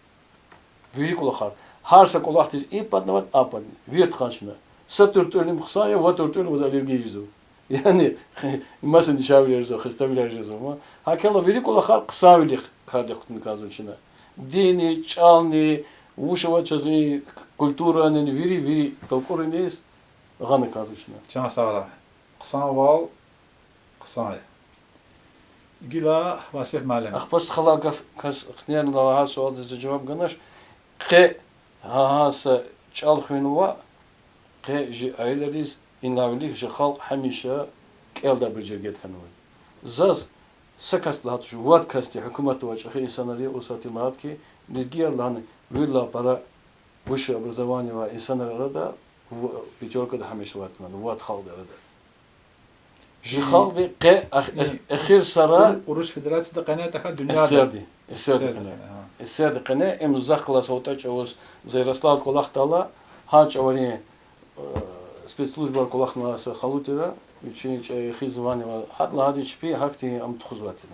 Вири кӀвалахар. Гьар са кӀвалахдиз и паднаватӀа, а паднаватӀа. Вирт хьана чна. Са туртӀуьрни им хъсан я, ва туртӀуьр ваз аллергия жезва. Яни, маса нишанвилер жезва, хестевилер жезва, ма. ГьакӀ хьайила вири кӀвалахар хъсанвилихъ кардик кутун кӀанзава чна. Динни, чӀални, вуч ава чаз и культурани, вири, вири галкӀуриниз гъана кӀанзава чна. Чан сагърай. Хъсанвал хъсан я. Гила Васиф муаллим. Ахпа стхалай гаф кас хънерна лагьай суалдиз жаваб ганач. Къе гьа, гьа са чӀал хуьн ваъ, къе жи аялриз, инлай вилик жи халкь гьамиша кӀелдайбур жергеда хьанвай. Заз са касди лагьай туш, вад касди, гьукуматда авай чӀехи инсанри, Урусатдин лагьайди хьи, лезгияр лагьана, вирилай пара высшее образование авай инсанрин арада, в-, пятёркада гьамиша авайтӀани, вад халкьдин арада. Жи халкьди къе ах-, эхир сара Урус Федерацияда къене тахьай дуьньяда. СССР-ди, СССР-ди къене. СССР-ди къене, им захъ галаз савтӀа чӀавуз, за Ярославда кӀвалахдайла, гьа чӀаварин, э, спецслужбайра кӀвалахнавай са халу тир, вичин чӀехи звание авай, гьадалай гьади чпи гьахьтин ам тухузвай тир.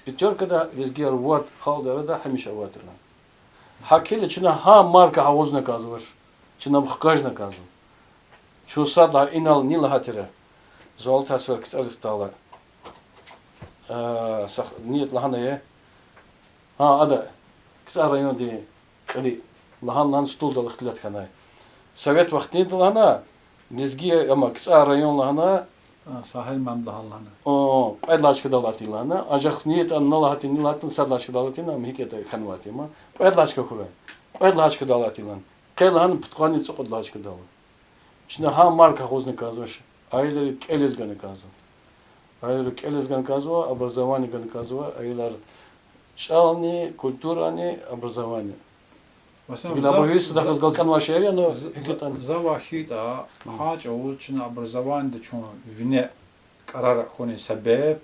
Пятёркада лезгияр вад халкьдин арада гьамиша авай тир. ГьакӀ хьайила чна гьа марка агъузна кӀанзавач, чна ам хкажна кӀанзава. Чун сад лагьай инал ни лагьай тир. Зун алатай сефер КцӀариз атайла, э, са ният лагьанай. Гьа, ада, КцӀар райондин кьили лагьана, лагьана, стулдал ихтилат хьанай. Совет вахтунда лагьана, лезги я, амма КцӀар район лагьана, Сагьил Мамед лагьана, лагьана. О, кьвед лагьай чкадал алатна лагьана. Анжах ният ана лагьайтӀа, ни лагьайтӀа, сад лагьай чкадал алатна, ам гьикӀ ятӀа хьанвайтӀа, амма кьвед лагьай чка хьурай. Кьвед лагьай чкадал алатна лагьана. Къе лагьана пудкъанни цӀукьуд лагьай чкадал. Чна гьа марка агъузна кӀанзавач, аялрив кӀелиз гана кӀанзава. Аялрив кӀелиз гана кӀанзава, образование гана кӀанзава, аялар чӀални, культурани, образование. Василий, гила за-, абур вири садахъ за-, галкӀанвай шейэр я, ну, за-, гьикӀ ятӀани. За вахида, гьа чӀавуз чна образованиеда чун вине кӀарар хьунин себеб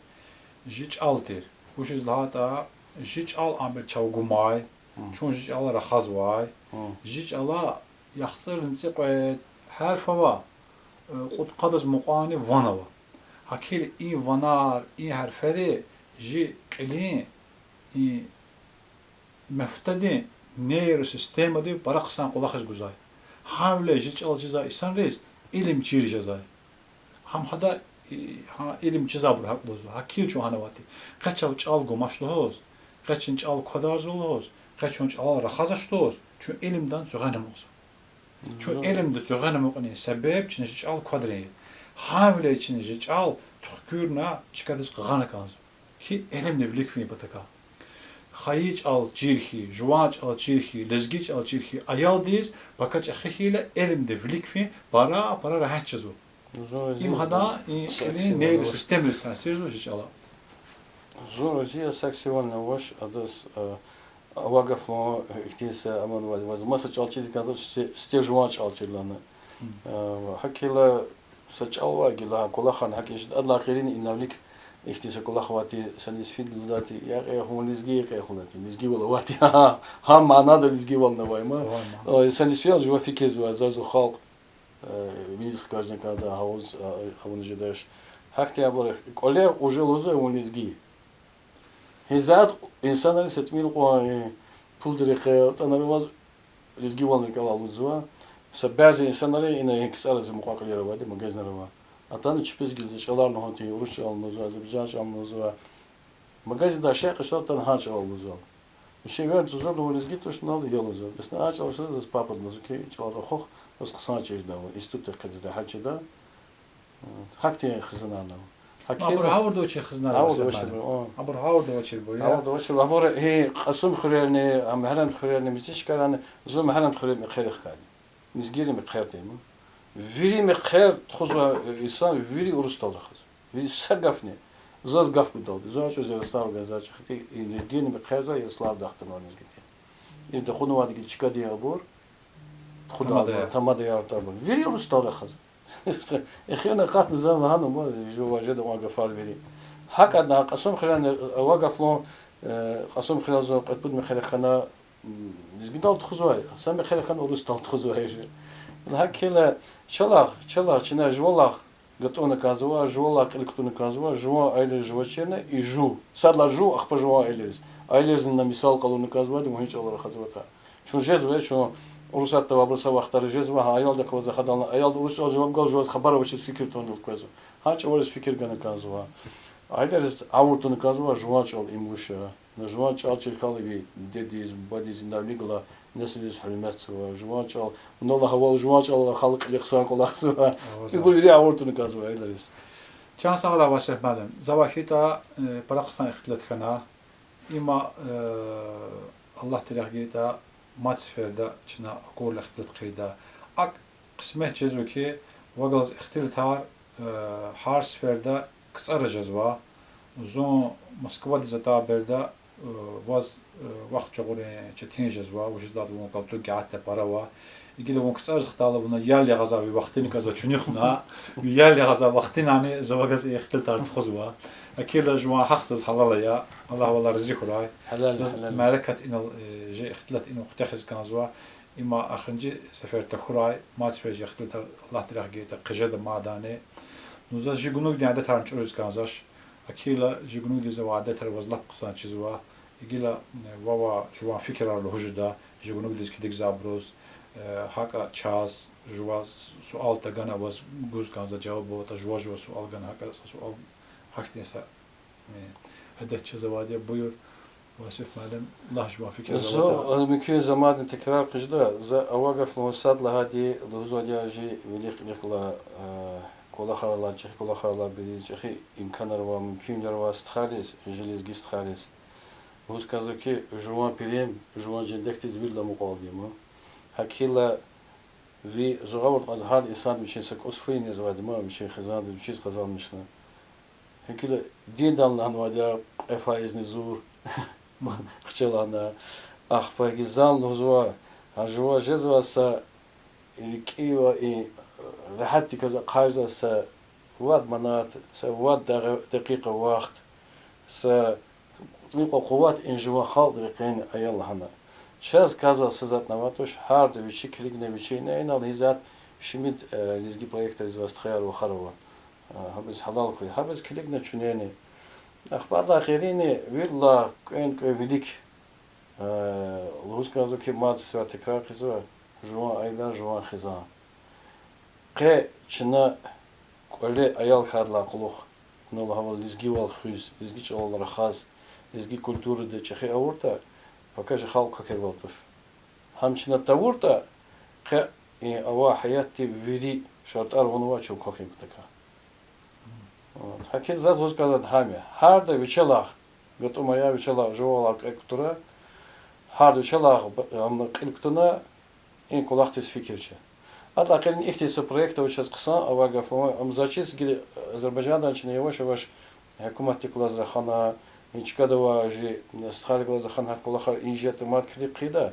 жи чӀал тир. Вучиз лагьайтӀа жи чӀал амбел чав гумай, чун жи чӀал рахазвай, жи чӀала яхцӀурни цӀикьвед гьарф ава, э, кьудкъадаз мукьвани ван ава. ГьакӀ хьайила и ванар, и гьарфари Жи кьилин и мефтадин нейросистемадив пара хъсан кӀвалахиз гузвай. Гьавиляй жи чӀал чизвай инсанриз илим чир жезвай. Гьам гьада, и, гьа илим чизвайбуру гьакӀ лугьузва, гьа килиг чун гьана авайди. Къе чав чӀал гумач лугьуз, къе чун чӀал квадарзава лугьуз, къе чун чӀалал рахазвач лугьуз, чун илимдин цуьгъенмукьзава. Чун илимдин цуьгъенмукьунин себеб чна жи чӀал квадарин я. Гьавиляй чна жи чӀал туькӀуьрна чкадиз къугъвена кӀанзава. Хьи илимдин вилик фин патакай. Хайи чӀал чир хьи, жуван чӀал чир хьи, лезги чӀал чир хьи, аялдиз пака чӀехи хьайила илимдин вилик фин пара-пара регьят жезва. Им гьада и кьилин нейросистемадиз таъсирзава жи чӀала. Зун рази я, сак сивални авач, адаз, а, авай гаф лугьун, ихьтин са аман ваз, ваз маса чӀал чиз кӀанзава, сифте жуван чӀал чир лагьана. А, гьакӀ хьайила са чӀал вай гила, кӀвалахарна гьакӀ жеда, адалай гъейри инал вилик ихьтин са кӀвалах авайди, са нисфиди лугьудайди, я кьей хьун лезги, я кьей хьун лезги, лезгивал авайди. Гьа манада лезгивални авай ман. Са нисфияр жува фикирзавай, заз зи халкь, э, виниз хкажна кӀанда, гьавуз, а, авуна жедач. Гьахьтин абур кӀвале уже лугьузва вун лезги. Гьи затӀ инсанриз са тӀимил кьван, э, пулдин рекье атӀанваз лезгивални рикӀелай алудзава. Са бязи инсанри ина гьи КцӀарази мукьва-кьилийра авайди, магазинра ава. Атана чпиз гила зи чӀаларни лугьун тир, урус чӀални лугьузва, азербайжан чӀални лугьузва. Магазиндай шей къачуртӀа, атана гьа чӀалал лугьузва. Вичи эверни лугьузва, вун лезги тушни, я лугьузва. Бес на а чӀал лугьузва, заз папади лугьузва, ки чӀалал рахух, ваз хъсан чиз жеда, институтдихъ къвезвайди гьа чида. Гьахьтин хизанарни ава. Гьакӏ абур гъавурда авачир хизанар ава, гъавурда авачир, о. Абур гъавурда авачирбур я. Гъавурда авачир, абур и Кьасумхуьрерни, а, Мегьарамдхуьрерни, Мецичкарани, зун Мегьарамдхуьрер мехъерихъ хьайиди. Лезгийрин мехъер тир им. Вири мехъер тухузвай, э, инсан вири урусдал рахазва. Вири са гафни. Заз гаф гудалди. Зун чӀавуз Ярославгай, заз чӀехи, и лезгийрин мехъерзавай Ярославдахъ атанва лезгиди. И тухунвайди гила чкадин абур. Тухудай абур, тамадаяр, тамадаяр абур. Вири урусдал рахазва. Эхирна акъатна зун лагьана, ма, жува жеда ван гафар вири. ГьакӀ ана Кьасумхуьрени авай гаф лугьун, э, Кьасумхуьрел зун кьвед-пуд мехъерихъ хьана, м, лезгидал тухузвай, са мехъерихъ хьана урусдал тухузвай жи. ГьакӀ хьайила чалай, чалай чна жувалай гатӀунна кӀанзава, жувалай кьил кутуна кӀанзава, жуван аялриз жува чирна и жув. Сад лагьай жув, ахпа жуван аялриз. Аялризни мисал къалурна кӀанзавайди мугьим чӀалал рахазватӀа. Чун жезва, чун Урусатда авайбур са вахтара жезва, гьа аялдихъ галаз хадална, аялди урус чӀалал жаваб гваз, жуваз хабар авачиз фикир тавуна къвезва. Гьа чӀавариз фикир гана кӀанзава. Аялриз гъавурда туна кӀанзава, жуван чӀал им вуч я. На жуван чӀал чир хьайила ви дедиз, бубадиз, инал вилик галай несилриз гьуьрметзава. Жуван чӀал, вуна лагьайвал, жуван чӀалал халкь кьиле хъсан кӀвалахзава. Ибур вири гъавурда туна кӀанзава аялриз. Чан сагъ хьуй, Васиф муаллим. За вахитӀа, э, пара хъсан ихтилат хьана. Има, э, Аллагьди рехъ гайитӀа, мад сеферда чна акурла ихтилат хъийида. АкӀ къисмет жезва хьи, вагалаз ихтилатар, э, гьар сеферда КцӀара жезва. Зун Москвадиз атай береда, э, ваз, э, вахт жагъурун четин жезва, вучиз лагьайтӀа вун калтуг гьатта пара ава. Гила вун КцӀариз хтайла, вуна ял ягъизвай ви вахтуни кӀанзава чуьнуьхна, ви ял ягъизвай вахтунани за вагалаз ихтилатар тухузва. Акила жуван гьахъ заз гьалал ая, Аллагь валай рази хьурай. Заз мярекат инал, э, жи ихтилат инал куьтягьиз кӀанзава. Има эхиримжи сефер тахьурай, мад сефер жи ихтилатар, Аллагьди рехъ гайитӀа, хъижеда мадни. Ну, заз жи гунугдин адетарни чӀуриз кӀанзавач. Акила жи гунугдиз авай адетар ваз лап хъсан чизва. Гила, э, вавай жуван фикирар лугьуз жеда, жи гунугдиз килигзавайбуруз, э, гьакӀа чаз, жуваз суал тагана ваз гуз кӀанзава жаваб, аватӀа жува-жуваз суал гана, гьакӀа са суал, гьахьтин са, э, адет чизвайди я. Буюр, Васиф муаллим, лагь жуван фикирар. Зун, э, мумкин, за мадни текрар хъижеда, за авай гаф лугьун, сад лагьайди, лугьузвайди я жи вилик-кьилик галай, э, кӀвалахар алай, чӀехи кӀвалахар алай, бери чӀехи имканар ва мумкинвилер авай стхайриз, жи лезги стхайриз. Лугьуз кӀанзава хьи, жуван пирим, жуван жендекдиз виридалай мукьвалди я ман. ГьакӀ хьайила ви зугъавурда кьаз гьар инсанди вичин са кӀус фу ийизвайди я ман, вичин хизандиз, вичиз къазанмишна. ГьакӀ хьайила диндал лагьанвайди я кьве фаизни зур хчалана. Ахпа гьа зун лугьузва, гьа жува жезвай са рикӀивай, регьятдиказ ахъайзавай са вад манат, са вад дагъ-, дакъикъа вахт, са кьве къуват и жуван халкьдин рекьин ая лагьана. Чаз кӀанзавай са затӀни авайди туш, гьарда вичи килигна вичи, ина, инал гьи затӀ, шумуд, э, лезги проектриз авай стхаяр-вахар ава. Э, гьабуруз гьалал хьуй. Гьабуруз килигна чуьнени. Ахпа гьадалай гъейри виридалай кӀвенкӀве вилик, э, лугьуз кӀанзава хьи, мад са сефер текрар хъийизва: жуван аялар, жуван хизан. Къе чна кӀвале аял хьайидалай кьулухъ, вуна лагьайвал, лезгивал хуьз, лезги чӀалал рахаз, лезги культурада чӀехи авуртӀа, пака жи халкь квахьайвал туш. Гьам чна тавуртӀа, къе, э, авай гьаятдин вири шартӀар авунвай чун квахьун патал. Вот. ГьакӀ хьиз заз лугьуз кӀанзавайди гьам я: гьарда вичелай гатӀумая, вичелай жувавай кьве кутуна, гьарда вичелай б-, ам, кьил кутуна, и кӀвалахдиз фикир це. АтӀа къенин ихьтин са проект ава чаз хъсан, авай гаф ама, ам заз чиз гила Азербайжандай чна яваш-яваш гьукуматдихъ галаз рахана, и чкада авай жи стхайрихъ галаз рахана, гьа кӀвалахар инжетӀа мад килиг хъийида.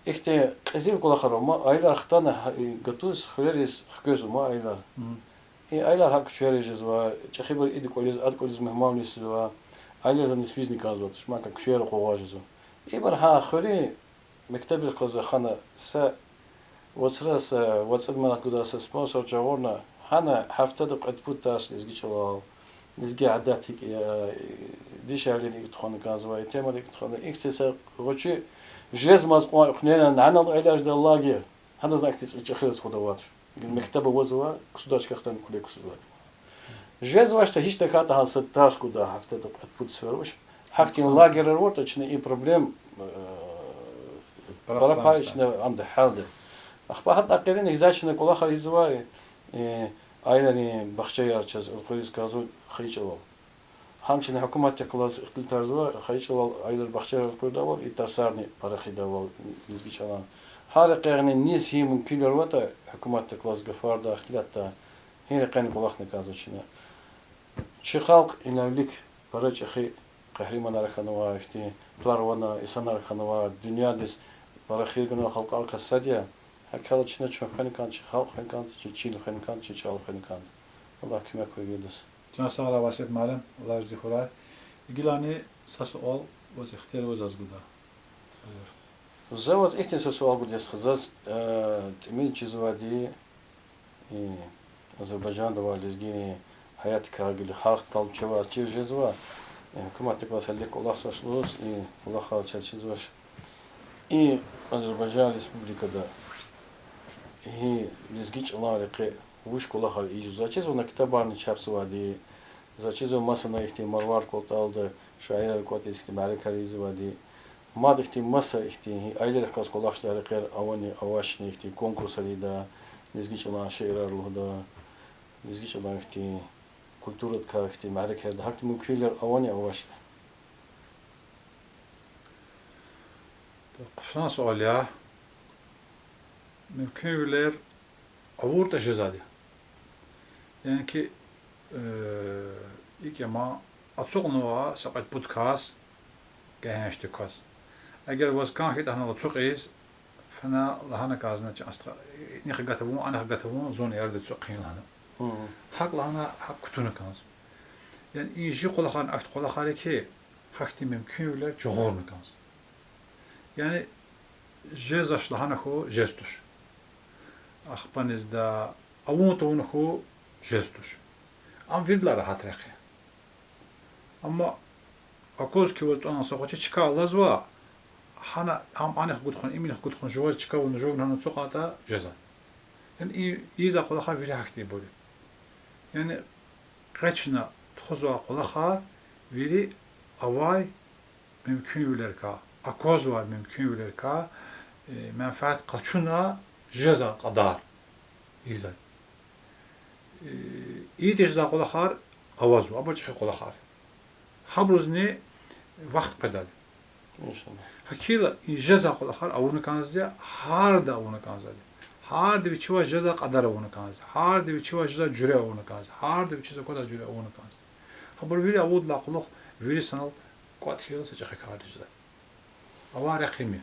Ихьтин кьезил кӀвалахар ама, аялар хтана, гьа, и гатуз хуьрериз хквезва ма аялар. И аялар гьа куьчейра жезва, чӀехибур ида кӀвализ, ада кӀвализ мугьманвилиз физва, аялар заз низ физни кӀанзавайди туш, ма куьчейра къугъваз жезва. Ибур гьа хуьруьн мектебрихъ галаз рахана, са вацра са вад сад манат гудай са спонсор жагъурна, гьана гьафтеда кьвед-пуд тарс лезги чӀалал, лезги адет гьикӀ я, дишегьлийрин икӀ тухвана кӀанзава, итимрин икӀ тухвана, ихьтин са гъвечӀи жезмай кьван хъуьнерин нянал аялар жедай лагерь, гьадазни ахьтин чӀехи расход авайди туш. Мектеб авазва, ксудачка хтана куьле ксузвайди. Жезвач са гьич тахьайтӀа гьа са тарс гудай гьафтеда кьвед-пуд сефер вуч. Гьахьтин лагерьар авуртӀа, чна и проблем, э, пара пай чна анда гьялда. Ахпа гьадалай гъейри гзаф чна кӀвалахар ийизва, э, аялрин бахчаяр чаз элкъуьриз кӀанзава хайи чӀалал. Гьам чна гьукуматдихъ галаз ихтилатарзава, хайи чӀалал аялрин бахчаяр элкъуьрдайвал, и тарсарни пара хъийидайвал лезги чӀалан. Гьа рекьяйни низ гьи мумкинвилер аватӀа, гьукуматдихъ галаз гафардай, ихтилатдай, гьи рекьяйни кӀвалахна кӀанзава чна. Чи халкь инал вилик пара чӀехи къагьриманар хьанва, ихьтин плар авай инсанар хьанва, дуьньядиз пара хийир гана халкьарикай сад я. ГьакӀ хьайила чна чун хвена кӀанзава, чи халкь хвена кӀанзава, чи чил хвена кӀанзава, чи чӀал хвена кӀанзава. Аллагь куьмек хьуй виридаз. Чан сагърай, Васет муаллим, Аллагь рази хьурай. Гилани са суал ваз ихтияр ава заз гуда. За ваз ихьтин са суал гудай, стха. Заз, э, тӀимил чизвайди, и, Азербайжанда авай лезгийрин гьаятдикай гила гьахьтин талукьарвал чир жезва, э, гьукуматдихъ галаз гьелелиг кӀвалахзавач лугьуз, и кӀвалахар чаз чизвач. И Азербайжан Республикада и лезги чӀалан рекье вуч кӀвалахар ийизва? Заз чизва вуна ктабарни чапзавайди, заз чизва масана ихьтин Марвар кӀватӀалда шаирар кӀватӀиз ихьтин мярекатар ийизвайди. Мад ихьтин маса ихьтин и аялрихъ галаз кӀвалахзавай рекьер авани, авачни ихьтин конкурсар ийида, лезги чӀалан шиирар лугьуда, лезги чӀалан ихьтин культурадикай ихьтин мярекатар ийида, гьахьтин мумкинвилер авани, авачни? Хъсан суал я. Мумкинвилер авуртӀа жезвайди я. Яни ки, э, икӀ я ма, ацукьнава са кьвед-пуд кас, гегьеншди кас. Эгер ваз кӀан хьайитӀа гьанал ацукьиз, фена лагьана кӀанзава: чан стха, инихъ гатавун, анихъ гатавун, зун ярдиз ацукьин лагьана. ГьакӀ лагьана, гьакӀ кутуна кӀанзава. Яни и жи кӀвалахар, ахьтин кӀвалахар я ки, гьахьтин мумкинвилер жагъурна кӀанзава. Яни жезвач лагьана хьуй, жез туш. Ахпа низда, авун тавуна хьуй, жез туш. Ам виридалай регьят рехъ я. Амма акваз ки ваз тӀванал са гъвечӀи чка алазва, гьана ам анихъ гуд хьун, им инихъ гуд хьун, жуваз чка авуна, жуван гьана ацукьайтӀа жезва. Яни и ийизвай кӀвалахар вири гьахьтинбур я. Яни къе чна тухузвай кӀвалахар вири авай мумкинвилерикай, аквазвай мумкинвилерикай, э, менфят къачуна жезвай кьадар ийизвайди. Э, ийидай жезвай кӀвалахар авазва, абур чӀехи кӀвалахар. Гьабурузни вахт къведайди. ГьакӀ хьайила и жезвай кӀвалахар авуна кӀанзавайди, гьарда авуна кӀанзавайди. Гьарда вичивай жезвай кьадар авуна кӀанзавайди. Гьарда вичивай жезвай жуьре авуна кӀанзавайди. Гьарда вичиз аквадай жуьре авуна кӀанзавайди. Гьабур вири авурдалай кьулухъ вири санал кӀватӀ хьайила са чӀехи кардиз жеда. Авай рехъ им я.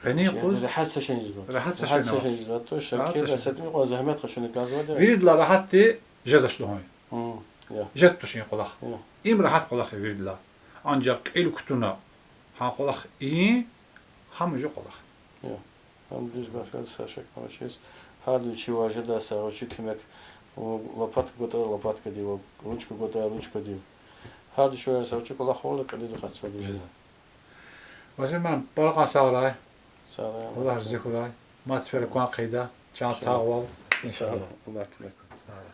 Къенин юкъуз регьят са шейни жезвайди туш, регьят са шейни жезвайди туш, регьят са шейни. Са тӀимил кьван зегьмет къачуна кӀанзавайди я. Виридалай регьятди жезвач лугьун я. Жедай туш и кӀвалах. Им регьят кӀвалах я виридалай. Анжах кьил кутуна гьа кӀвалах ийин, гьам жу кӀвалах я. Гьам дуьз гаф я, са шак авачиз. Гьарда вичивай жедай са гъвечӀи куьмек, лопатка гватӀа лопаткадив, ручка гватӀа ручкадив. Гьар дуьшуьбур са вичи кӀвалах авурла кьилиз акъатзавайди я. Васим ман, пара кьван сагърай. Сагърай. Аллагь рази хьурай. Мад сефера кван хъийида. Чандин сагъвал. Иншаллагь. Аллагь куьмек. Сагърай.